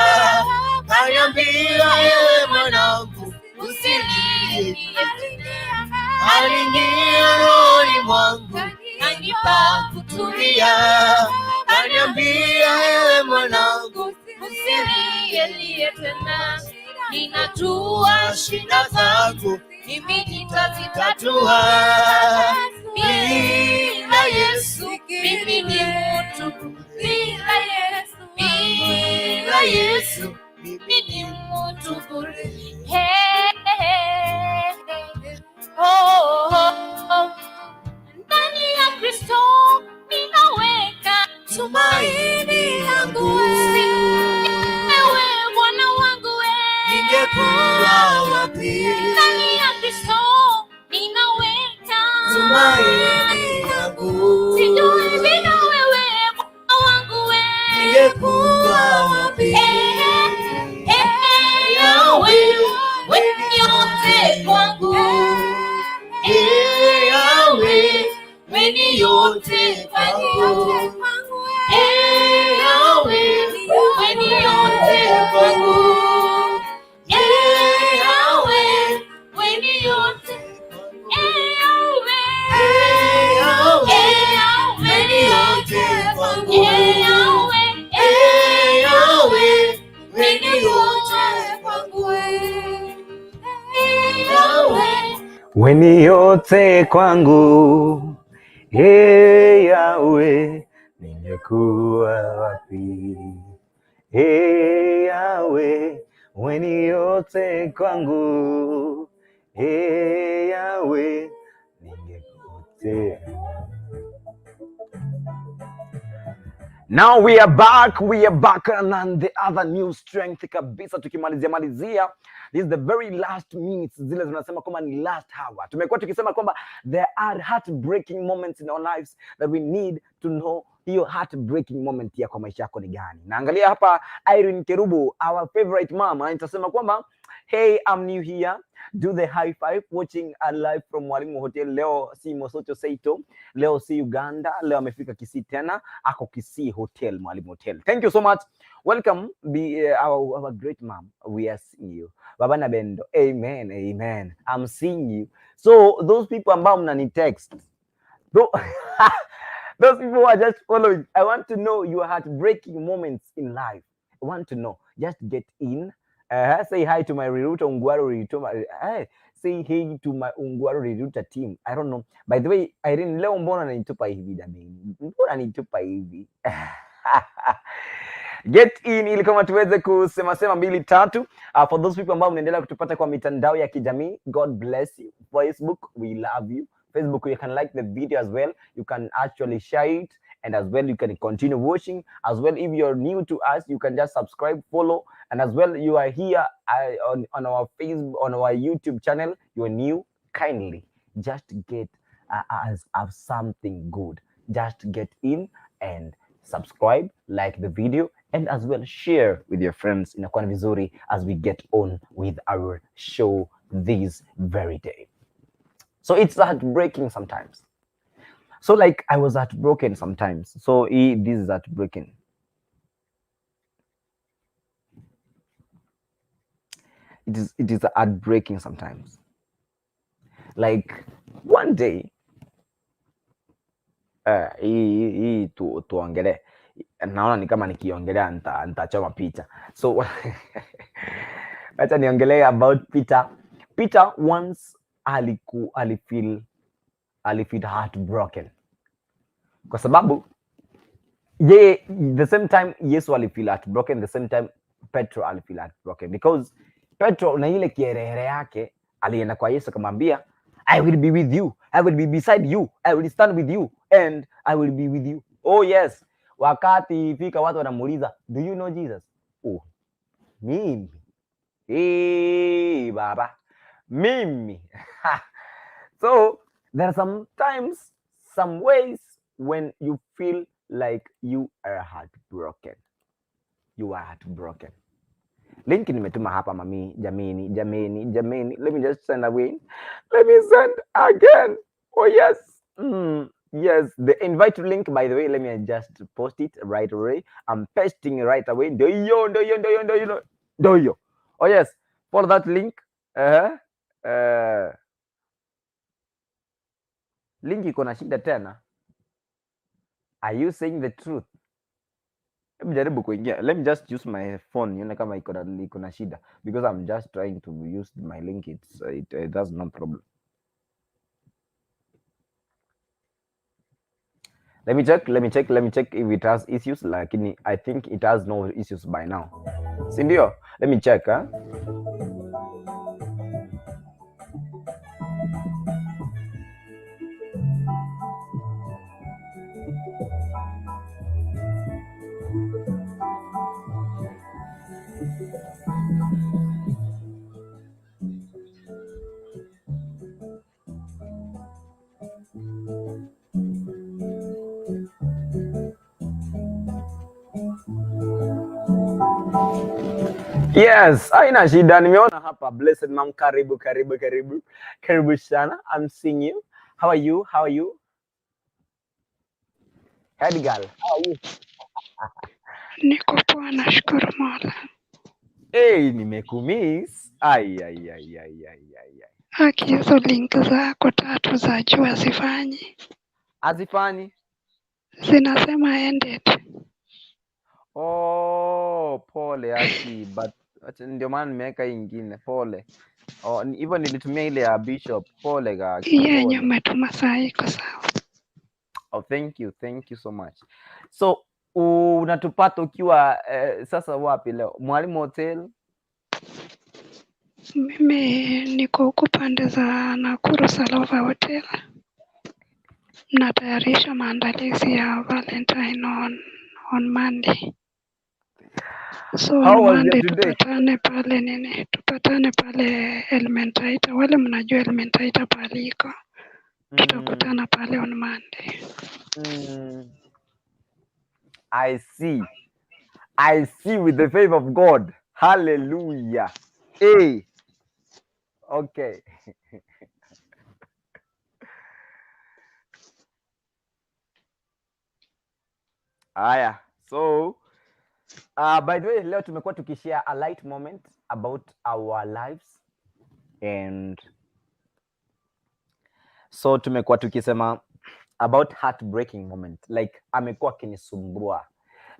kaniambia, ewe mwanangu, usilie. Aliingia rohoni mwangu, Kanipa kutulia, kaniambia, ewe mwanangu, usilie tena. Ninajua shida zangu mimi nitazitatua. Bila Yesu mimi ni mtu, bila Yesu, Bila Yesu mimi ni mtu bure. Hey, hey, hey. Oh, oh, oh. Ndani ya Kristo ninaweka tumaini langu. Ewe Bwana wangu we. Ningekuwa wapi? Ndani ya Kristo ninaweka Tumaini langu. Sijui bila wewe Bwana wangu we. Ningekuwa wapi? Eh, eh, Yahweh, wewe yote kwangu. Eh, Yahweh, wewe ni yote kwangu. Eh, Yahweh, wewe ni yote. Eh, Yahweh. Eh, Yahweh, ni yote kwangu. Eh, Yahweh. Eh, Yahweh, wewe ni yote kwangu. Eh, Yahweh. We ni yote kwangu, hey Yahweh, ningekuwa wapi? Hey Yahweh, we ni yote kwangu, hey Yahweh, ningekutea. Now we are back and the other new strength kabisa, tukimalizia malizia, this is the very last minutes, zile zinasema kwamba ni last hour. Tumekuwa tukisema kwamba there are heartbreaking moments in our lives that we need to know hiyo heartbreaking moment ya kwa maisha yako ni gani. Naangalia hapa Irene Kerubo, our favorite mama, nitasema kwamba hey, I'm new here, do the high five, watching a live from Mwalimu Hotel. Leo si Mosocho Seito, leo si Uganda, leo amefika Kisii tena, ako Kisii Hotel, Mwalimu Hotel. Thank you so much. Welcome, be our great mom. We are seeing you. Baba na Bendo. Amen, amen. I'm seeing you. So those people ambao mnani text, those people who are just following, I want to know your heartbreaking moments in life. I want to know. Just get in. Say hi to my Riruta Ungwaro Riruta. Hey, say hey to my Ungwaro Riruta team. I don't know. By the way, Irene, leo mbona nanitupa hivi jamani? Mbona nitupa hivi? Get in ili kama tuweze kusema sema mbili tatu. For those people ambao mnaendelea kutupata kwa mitandao ya kijamii, God bless you. Facebook, we love you. Facebook, you can like the video as well. You can actually share it, and as well you can continue watching. As well, if you're new to us, you can just subscribe, follow, and as well you are here on our Facebook, on our YouTube channel. You're new, kindly just get as of something good. Just get in and subscribe, like the video, and as well share with your friends. Inakuwa ni vizuri as we get on with our show this very day. So it's heartbreaking sometimes. So like I was heartbroken sometimes. So this is heartbreaking. It is heartbreaking sometimes. Like one day hii tuongelee, naona ni kama nikiongelea nitachoma picha, so acha niongelee about Peter. Peter once alifeel heartbroken kwa sababu yeye, the same time Yesu alifeel heartbroken, the same time Petro alifeel heartbroken, because Petro na ile kierehere yake alienda kwa Yesu akamwambia, "I will be with you, I will be beside you, I will stand with you and I will be with you." Oh yes, wakati ifika watu wanamuuliza, "Do you know Jesus?" "Oh, mimi? Hey, baba, mimi." So there are sometimes some ways when you feel like you are heartbroken, you are heartbroken. Link nimetuma hapa, mami, jameni, jameni, jameni, let me just send away, let me send again. Oh yes, yes, the invite link, by the way, let me just post it right away. I'm pasting right away. Ndio hiyo, ndio hiyo, ndio hiyo, ndio hiyo, ndio hiyo. Oh yes, follow that link. Link iko na shida tena. Are you saying the truth? Hebu jaribu kuingia. Let me just use my phone nione kama iko na shida, because I'm just trying to use my link. It has no problem. Let me check, let me check, let me check if it has issues, lakini I think it has no issues by now, si ndio? Let me check, huh? Yes, haina shida. Nimeona hapa Blessed Mom, karibu, karibu, karibu. Karibu sana. I'm seeing you. How are you? How are you? Head girl, how are you? Niko poa, nashukuru Mola. Hey, nimekumiss. Ai, ai, ai, ai, ai, ai, ai. Haki, hizo link zako tatu za juu hazifanyi, Hazifanyi? Zinasema ended. Oh, pole aki, but acha ndio maana nimeweka hii ingine. Pole. Oh, hivyo nilitumia ile ya Bishop. Pole gaki, Hii yenye pole. umetuma saa hii iko sawa. Oh, thank you so much. So unatupata ukiwa sasa wapi leo? Mwalimu Hotel? Mimi niko huku pande za Nakuru Salova Hotel, natayarisha maandalizi ya Valentine on Monday. So on How was your Monday today? tupatane pale nini, tupatane pale Elementaita. Wale mnajua Elementaita pale iko, tutakutana pale on Monday. I see. I see with the favor of God. Hallelujah. Hey. Okay. Aya. So, by the way, leo tumekuwa tukishare a light moment about our lives, and so tumekuwa tukisema about heartbreaking moment, like amekuwa akinisumbua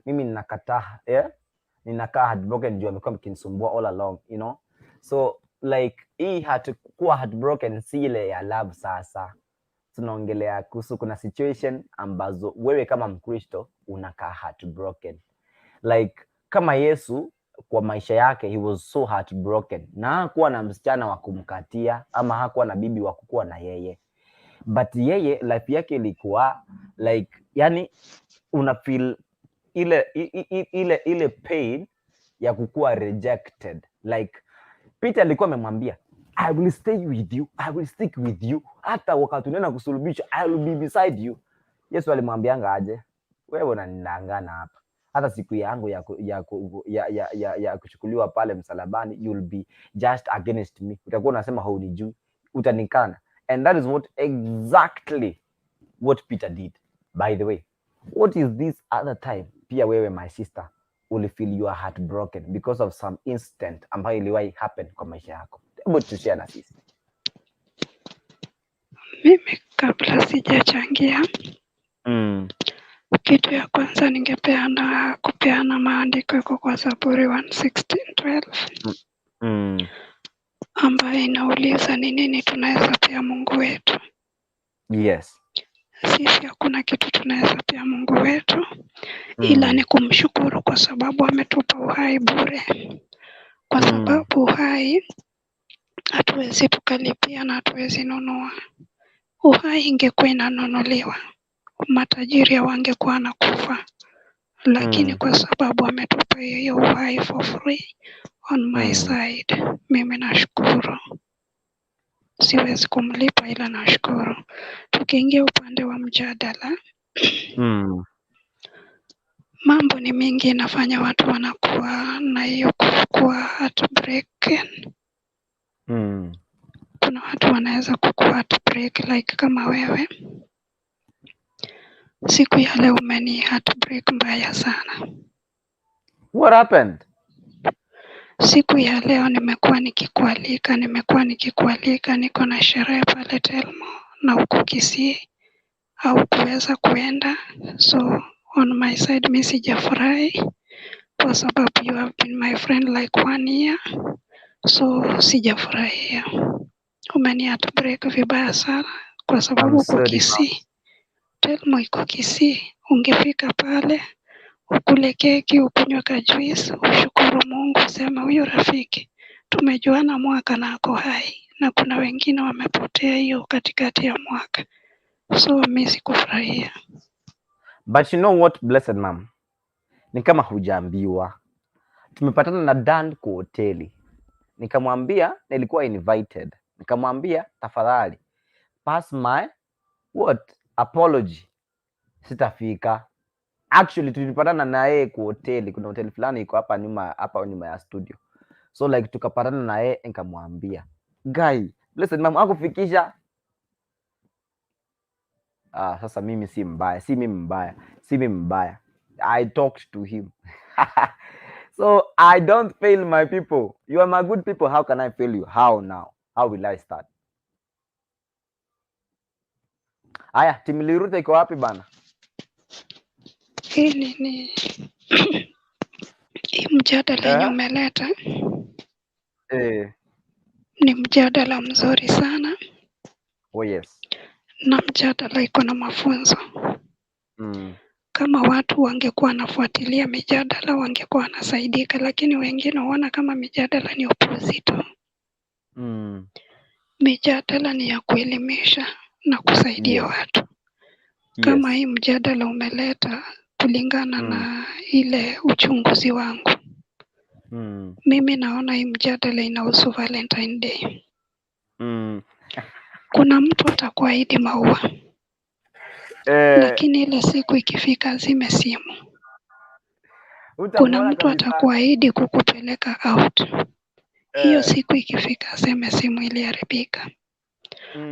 mimi, ninakataa, yeah? Ninakaa heartbroken juu amekuwa akinisumbua all along. So like hii kuwa heartbroken si ile ya love. Sasa tunaongelea kuhusu kuna situation ambazo wewe kama Mkristo unakaa heartbroken, like kama Yesu kwa maisha yake, he was so heartbroken, na hakuwa na msichana wa kumkatia ama hakuwa na bibi wa kukuwa na yeye, but yeye life yake ilikuwa like, yani una feel ile ile pain ya kukuwa rejected. Like Peter alikuwa amemwambia, "I will stay with you, I will stick with you, hata wakati unaenda kusulubishwa, I will be beside you." Yesu alimwambianga aje? "Wewe unanidanganya hapa. Hata siku yangu ya kuchukuliwa pale msalabani, you will be just against me. Utakuwa unasema haunijui, utanikana." And that is what exactly what Peter did. By the way, what is this other time pia wewe, my sister, ulifeel you are heartbroken because of some incident ambayo iliwahi happen kwa maisha yako? Hebu tushare na sisi. Mimi kabla sijachangia, kitu ya kwanza ningepeana kupeana maandiko iko kwa Zaburi 116:12 ambayo inauliza ni nini tunaweza pea Mungu wetu. Sisi hakuna kitu tunaweza pea Mungu wetu ila ni kumshukuru kwa sababu ametupa uhai bure, kwa sababu uhai hatuwezi tukalipia na hatuwezi nunua. Uhai ingekuwa inanunuliwa, matajiri hawangekuwa wanakufa, lakini kwa sababu ametupa hiyo uhai for free, on my side mimi nashukuru. Siwezi kumlipa ila nashukuru. Tukiingia upande wa mjadala, mambo ni mingi inafanya watu wanakuwa na hiyo kuwa heartbroken. Kuna watu wanaweza kukuwa heartbreak, like kama wewe siku ya leo umeni heartbreak mbaya sana. What happened? Siku ya leo nimekuwa nikikualika, nimekuwa nikikualika, niko na sherehe pale Telmo na huku Kisii haukuweza kuenda, so on my side mi sijafurahi kwa sababu you have been my friend like one year, so sijafurahia. Umeni heartbreak vibaya sana kwa sababu I'm uko sorry, ma'am. Kisii. Telmo iko Kisii, ungefika pale ukule keki, ukunywe ka juice, ushukuru Mungu, useme huyu rafiki tumejuana mwaka na ako hai, na kuna wengine wamepotea hiyo katikati ya mwaka, so mi sikufurahia. But you know what, blessed ma'am, ni kama hujaambiwa. Tumepatana na Dan kwa hoteli, nikamwambia nilikuwa invited, nikamwambia tafadhali pass my what apology, sitafika. Actually tulipatana na yeye kwa hoteli, kuna hoteli fulani iko hapa nyuma ya studio, so like tukapatana na yeye, nikamwambia guy, blessed ma'am akufikisha. Sasa mimi si mbaya, si mimi mbaya, si mimi mbaya. I talked to him. So I don't fail my people. You are my good people. How can I fail you? How now? How will I start? Aya, timu Liruta iko wapi bana? Hii nini hii mjadala yenye Eh? umeleta Eh. ni mjadala mzuri sana, Oh yes. na mjadala iko na mafunzo. Kama watu wangekuwa wanafuatilia mijadala wangekuwa wanasaidika, lakini wengine huona kama mijadala ni upuzi tu. Mijadala ni ya kuelimisha na kusaidia watu. Kama hii mjadala umeleta kulingana na ile uchunguzi wangu, mimi naona hii mjadala inahusu Valentine Day. Kuna mtu atakuahidi maua, lakini ile siku ikifika azime simu. Kuna Utamuona mtu kabisa. atakuahidi kukupeleka out, hiyo siku ikifika aseme simu iliharibika.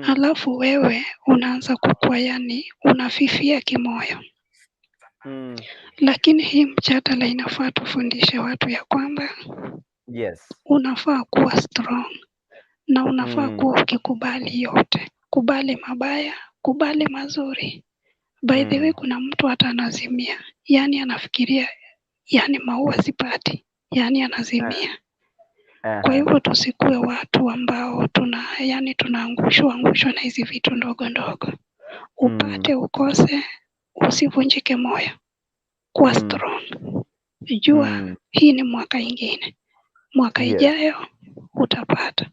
Halafu wewe unaanza kukua, yani unafifia kimoyo. Lakini hii mjadala inafaa tufundishe watu ya kwamba unafaa kuwa strong na unafaa kuwa ukikubali yote, kubali mabaya, kubali mazuri. By the way, kuna mtu hata anazimia, yani anafikiria, yani maua sipati, yani anazimia. Kwa hivyo tusikue watu ambao tuna yani tunaangushwa angushwa na hizi vitu ndogo ndogo. Upate ukose, usivunjike moyo, kuwa strong. Jua hii ni mwaka ingine, mwaka ijayo utapata.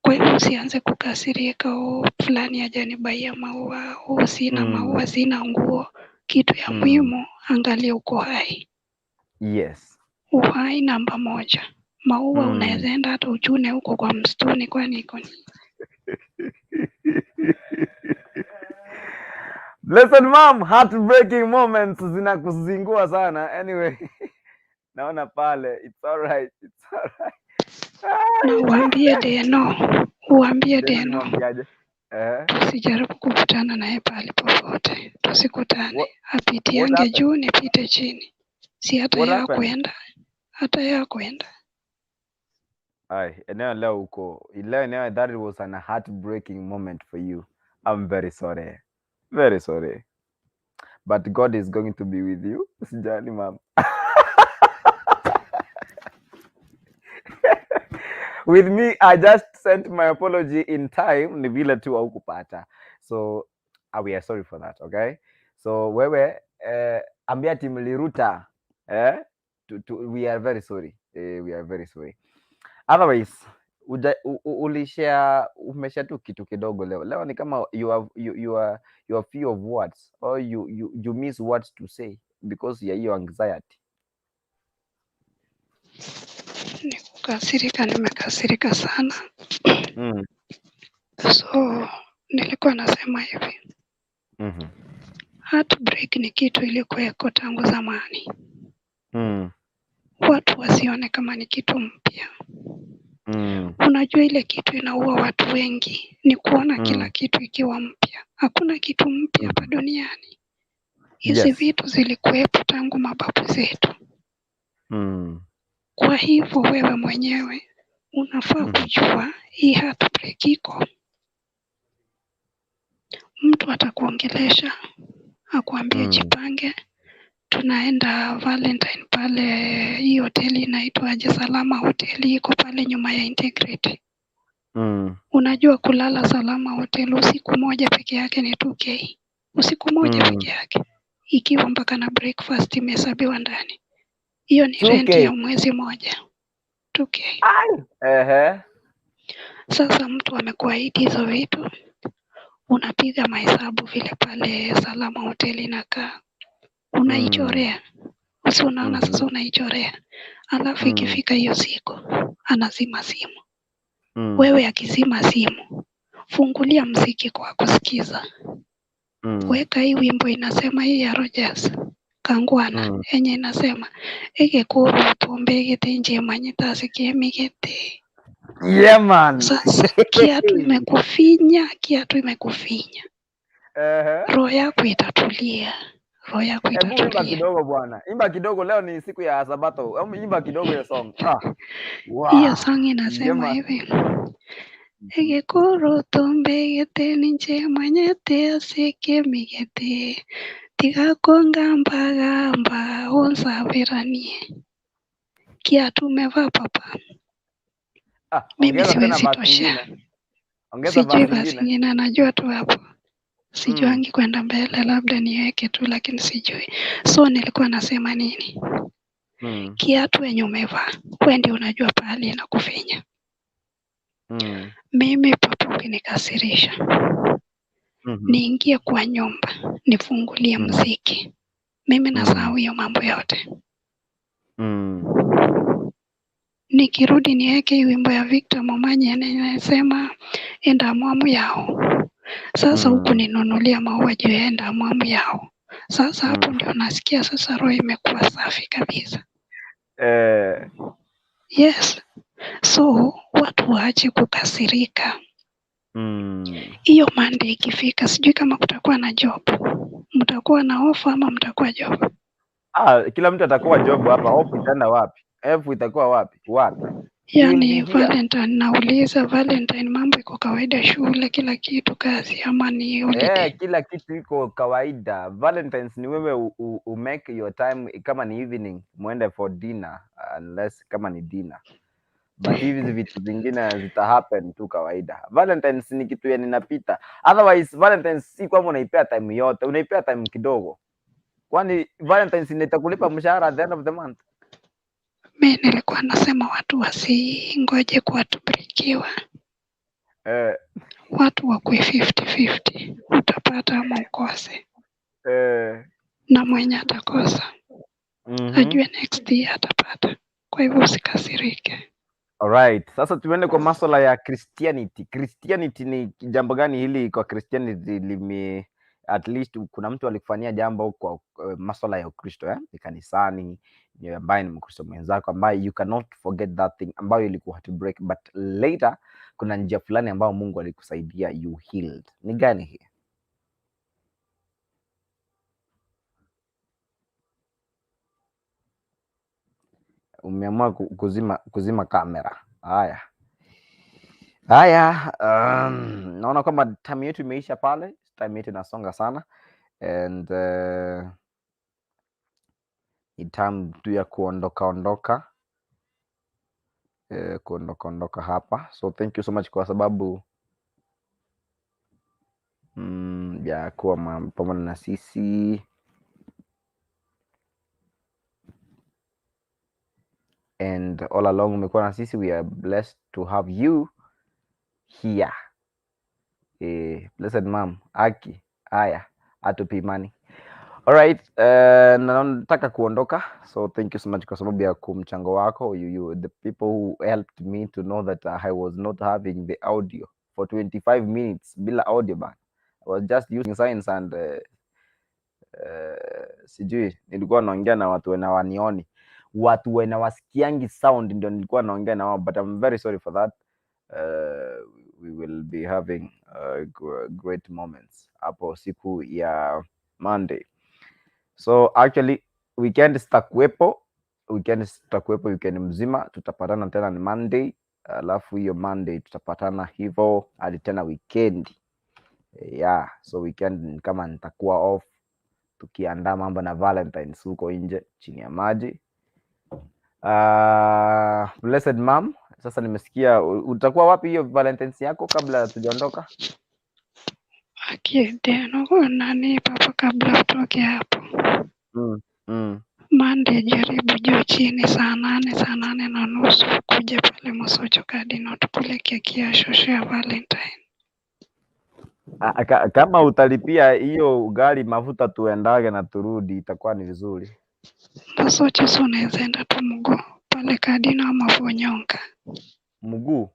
Kwa hivyo usianze kukasirika, oh, fulani hajanibaia maua, oh, sina maua, sina nguo. Kitu ya muhimu, angalia uko hai. Uhai namba moja. Maua unaweza enda hata uchune huko kwa msituni, kwani iko nini? Blessed mom, heartbreaking moments zinakuzingua sana. Anyway, naona pale it's all right, it's all right. Na uambie Deno, uambie Deno Deno nimwambiaje? Tusijaribu kukutana naye pahali popote, tusikutane. What Apitiange happened? juu nipite chini, si hata What yeye happened? hakuenda, hata yeye hakuenda. Ai, eneo leo uko leo eneo, that was an heartbreaking moment for you. I'm very sorry. Very sorry. But God is going to be with you. Usijali mama. With me, I just sent my apology in time. Ni vile tu haukupata. So we are sorry for that, okay? So wewe ambia timu Liruta we are very sorry. We are very sorry. Otherwise, ulishare umeshare tu kitu kidogo leo. Leo ni kama you have you, you are you are few of words or you miss words to say because ya hiyo anxiety. Ni kukasirika, nimekasirika sana. So nilikuwa nasema hivi, heartbreak ni kitu ilikuweko tangu zamani, watu wasione kama ni kitu mpya. Unajua ile kitu inaua watu wengi ni kuona kila kitu ikiwa mpya. Hakuna kitu mpya hapa duniani. Hizi vitu zilikuwepo tangu mababu zetu. Kwa hivyo wewe mwenyewe unafaa kujua hii heartbreak iko. Mtu atakuongelesha akuambie jipange, tunaenda Valentine pale, hii hoteli inaitwaje? Salama Hoteli iko pale nyuma ya Integrity. Unajua kulala Salama Hotel usiku moja peke yake ni 2K, usiku moja peke yake, ikiwa mpaka na breakfast imehesabiwa ndani. Hiyo ni rent 2K. ya mwezi moja, 2K. Ehe. Sasa mtu amekuahidi hizo vitu, unapiga mahesabu vile pale Salama Hoteli inakaa, unaichorea usi, unaona sasa unaichorea, alafu ikifika hiyo siku anazima simu. Wewe akizima simu, fungulia mziki kwa kusikiza, weka hii wimbo inasema hii ya Rogers Kangwana yenye inasema igikuru pombe igithinjie manyitasi migiti. Yeah man. Sasa kiatu imekufinya, kiatu imekufinya. Roho yako itatulia, roho yako Hebu imba itatulia. kidogo bwana, imba kidogo. Leo ni siku ya Sabato, hebu imba kidogo hiyo song. Hiyo Wow. song inasema Njema. hivi: Egekoro tombegete ninche manyete ase migete tigakongambagamba unsabiranie kiatu umevaa papa. Mimi Ongeza tena siwezi verse toshea, ingine, ongeza sijui verse verse ingine. ingine, najua tu hapo, sijuangi kwenda mbele, labda niweke tu, lakini sijui. So nilikuwa nasema nini? Kiatu yenye umevaa wewe ndio unajua pahali inakufinya. Mimi papa, ukinikasirisha niingie kwa nyumba nifungulie mziki, mimi nasahau hiyo mambo yote. Nikirudi niweke hii wimbo ya Victor Momanyi inayosema enda mwamu yao. Sasa huku ninunulia maua juu ya enda mwamu yao. Sasa hapo ndio nasikia sasa roho imekuwa safi kabisa. Yes. So watu waache kukasirika. Hiyo Monday ikifika, sijui kama kutakuwa na job, mtakuwa na off ama mtakuwa job. Kila mtu atakuwa job hapa. Hope itaenda wapi? F itakuwa wapi? Wapi? We will Yani be here. Valentine, nauliza Valentine, mambo iko kawaida, shule, kila kitu, kazi ama ni holiday? Kila kitu iko kawaida. Valentines ni wewe u make your time, kama ni evening muende for dinner, unless kama ni dinner. But hizi vitu zingine zita happen tu kawaida. Valentines ni kitu yenye inapita. Otherwise Valentines si kwamba unaipea time yote, unaipea time kidogo. Kwani Valentines ndio itakulipa mshahara at the end of the month? Mi nilikuwa nasema watu wasingoje kuwatubarikiwa, watu wakue 50-50, utapata ama ukose, na mwenye atakosa ajue next year atapata. Kwa hivyo usikasirike. Alright, sasa tuende kwa masuala ya Christianity. Christianity ni jambo gani hili kwa Christianity lime at least kuna mtu alikufanyia jambo kwa masuala ya Ukristo, eh? Ni kanisani, ni ambaye ni Mkristo mwenzako ambaye you cannot forget that thing ambayo ilikuwa heartbreak, but later kuna njia fulani ambayo Mungu alikusaidia you healed. Ni gani hii? Umeamua kuzima kamera. Haya. Haya, naona kwamba time yetu imeisha pale, time yetu inasonga sana and ni time tu ya kuondoka ondoka, kuondoka ondoka hapa. So thank you so much kwa sababu ya kuwa pamoja na sisi and all along umekuwa na sisi. We are blessed to have you here. Blessed mom Aki, haya atupimani. Alright, na nataka kuondoka, so thank you so much kwa sababu ya kumchango wako. You the people who helped me to know that I was not having the audio for 25 minutes bila audio ban. I was just using signs and sijui nilikuwa naongea na watu wenye wanioni, watu wenye wasikiangi sound ndio nilikuwa naongea na wao, but I'm very sorry for that. We will be having great moments hapo siku ya Monday. So actually weekend sitakuwepo, weekend mzima. Tutapatana tena ni Monday, alafu hiyo Monday tutapatana hivyo hadi tena weekend. Yeah, so weekend ni kama nitakuwa off tukiandaa mambo na Valentines huko nje chini ya maji. Blessed mom, sasa nimesikia utakuwa wapi hiyo Valentines yako kabla tujaondoka? Nani papa, kabla utoke hapo Monday, jaribu juu chini saa 8, saa 8:30 kuja pale Mosocho Cardinal tukule keki ya shosho ya Valentine. Kama utalipia hiyo ugali mafuta tuendage na turudi itakuwa ni vizuri. Mosocho si unaweza enda tu mguu pale Cardinal ama Vonyonga. Mguu.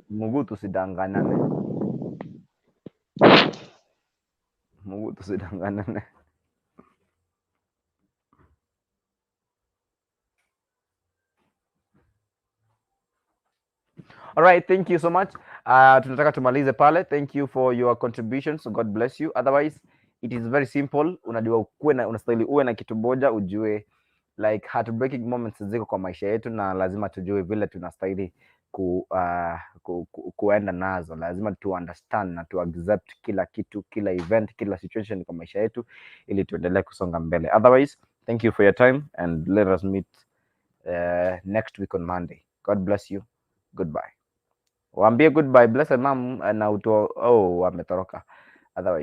Mguu tusidanganane. Mguu tusidanganane. All right, thank you so much. Tunataka tumalize pale. Thank you for your contribution. So God bless you. Otherwise, it is very simple. Unajua ukuwe na, unastahili uwe na kitu moja, ujue like heartbreaking moments ziko kwa maisha yetu na lazima tujue vile tunastahili kuenda nazo. Lazima tu understand na tu accept kila kitu, kila event, kila situation kwa maisha yetu ili tuendelee kusonga mbele. Otherwise, thank you for your time and let us meet next week on Monday. God bless you. Goodbye. Waambie goodbye, blessed mom, na uto, oh, wametoroka. Otherwise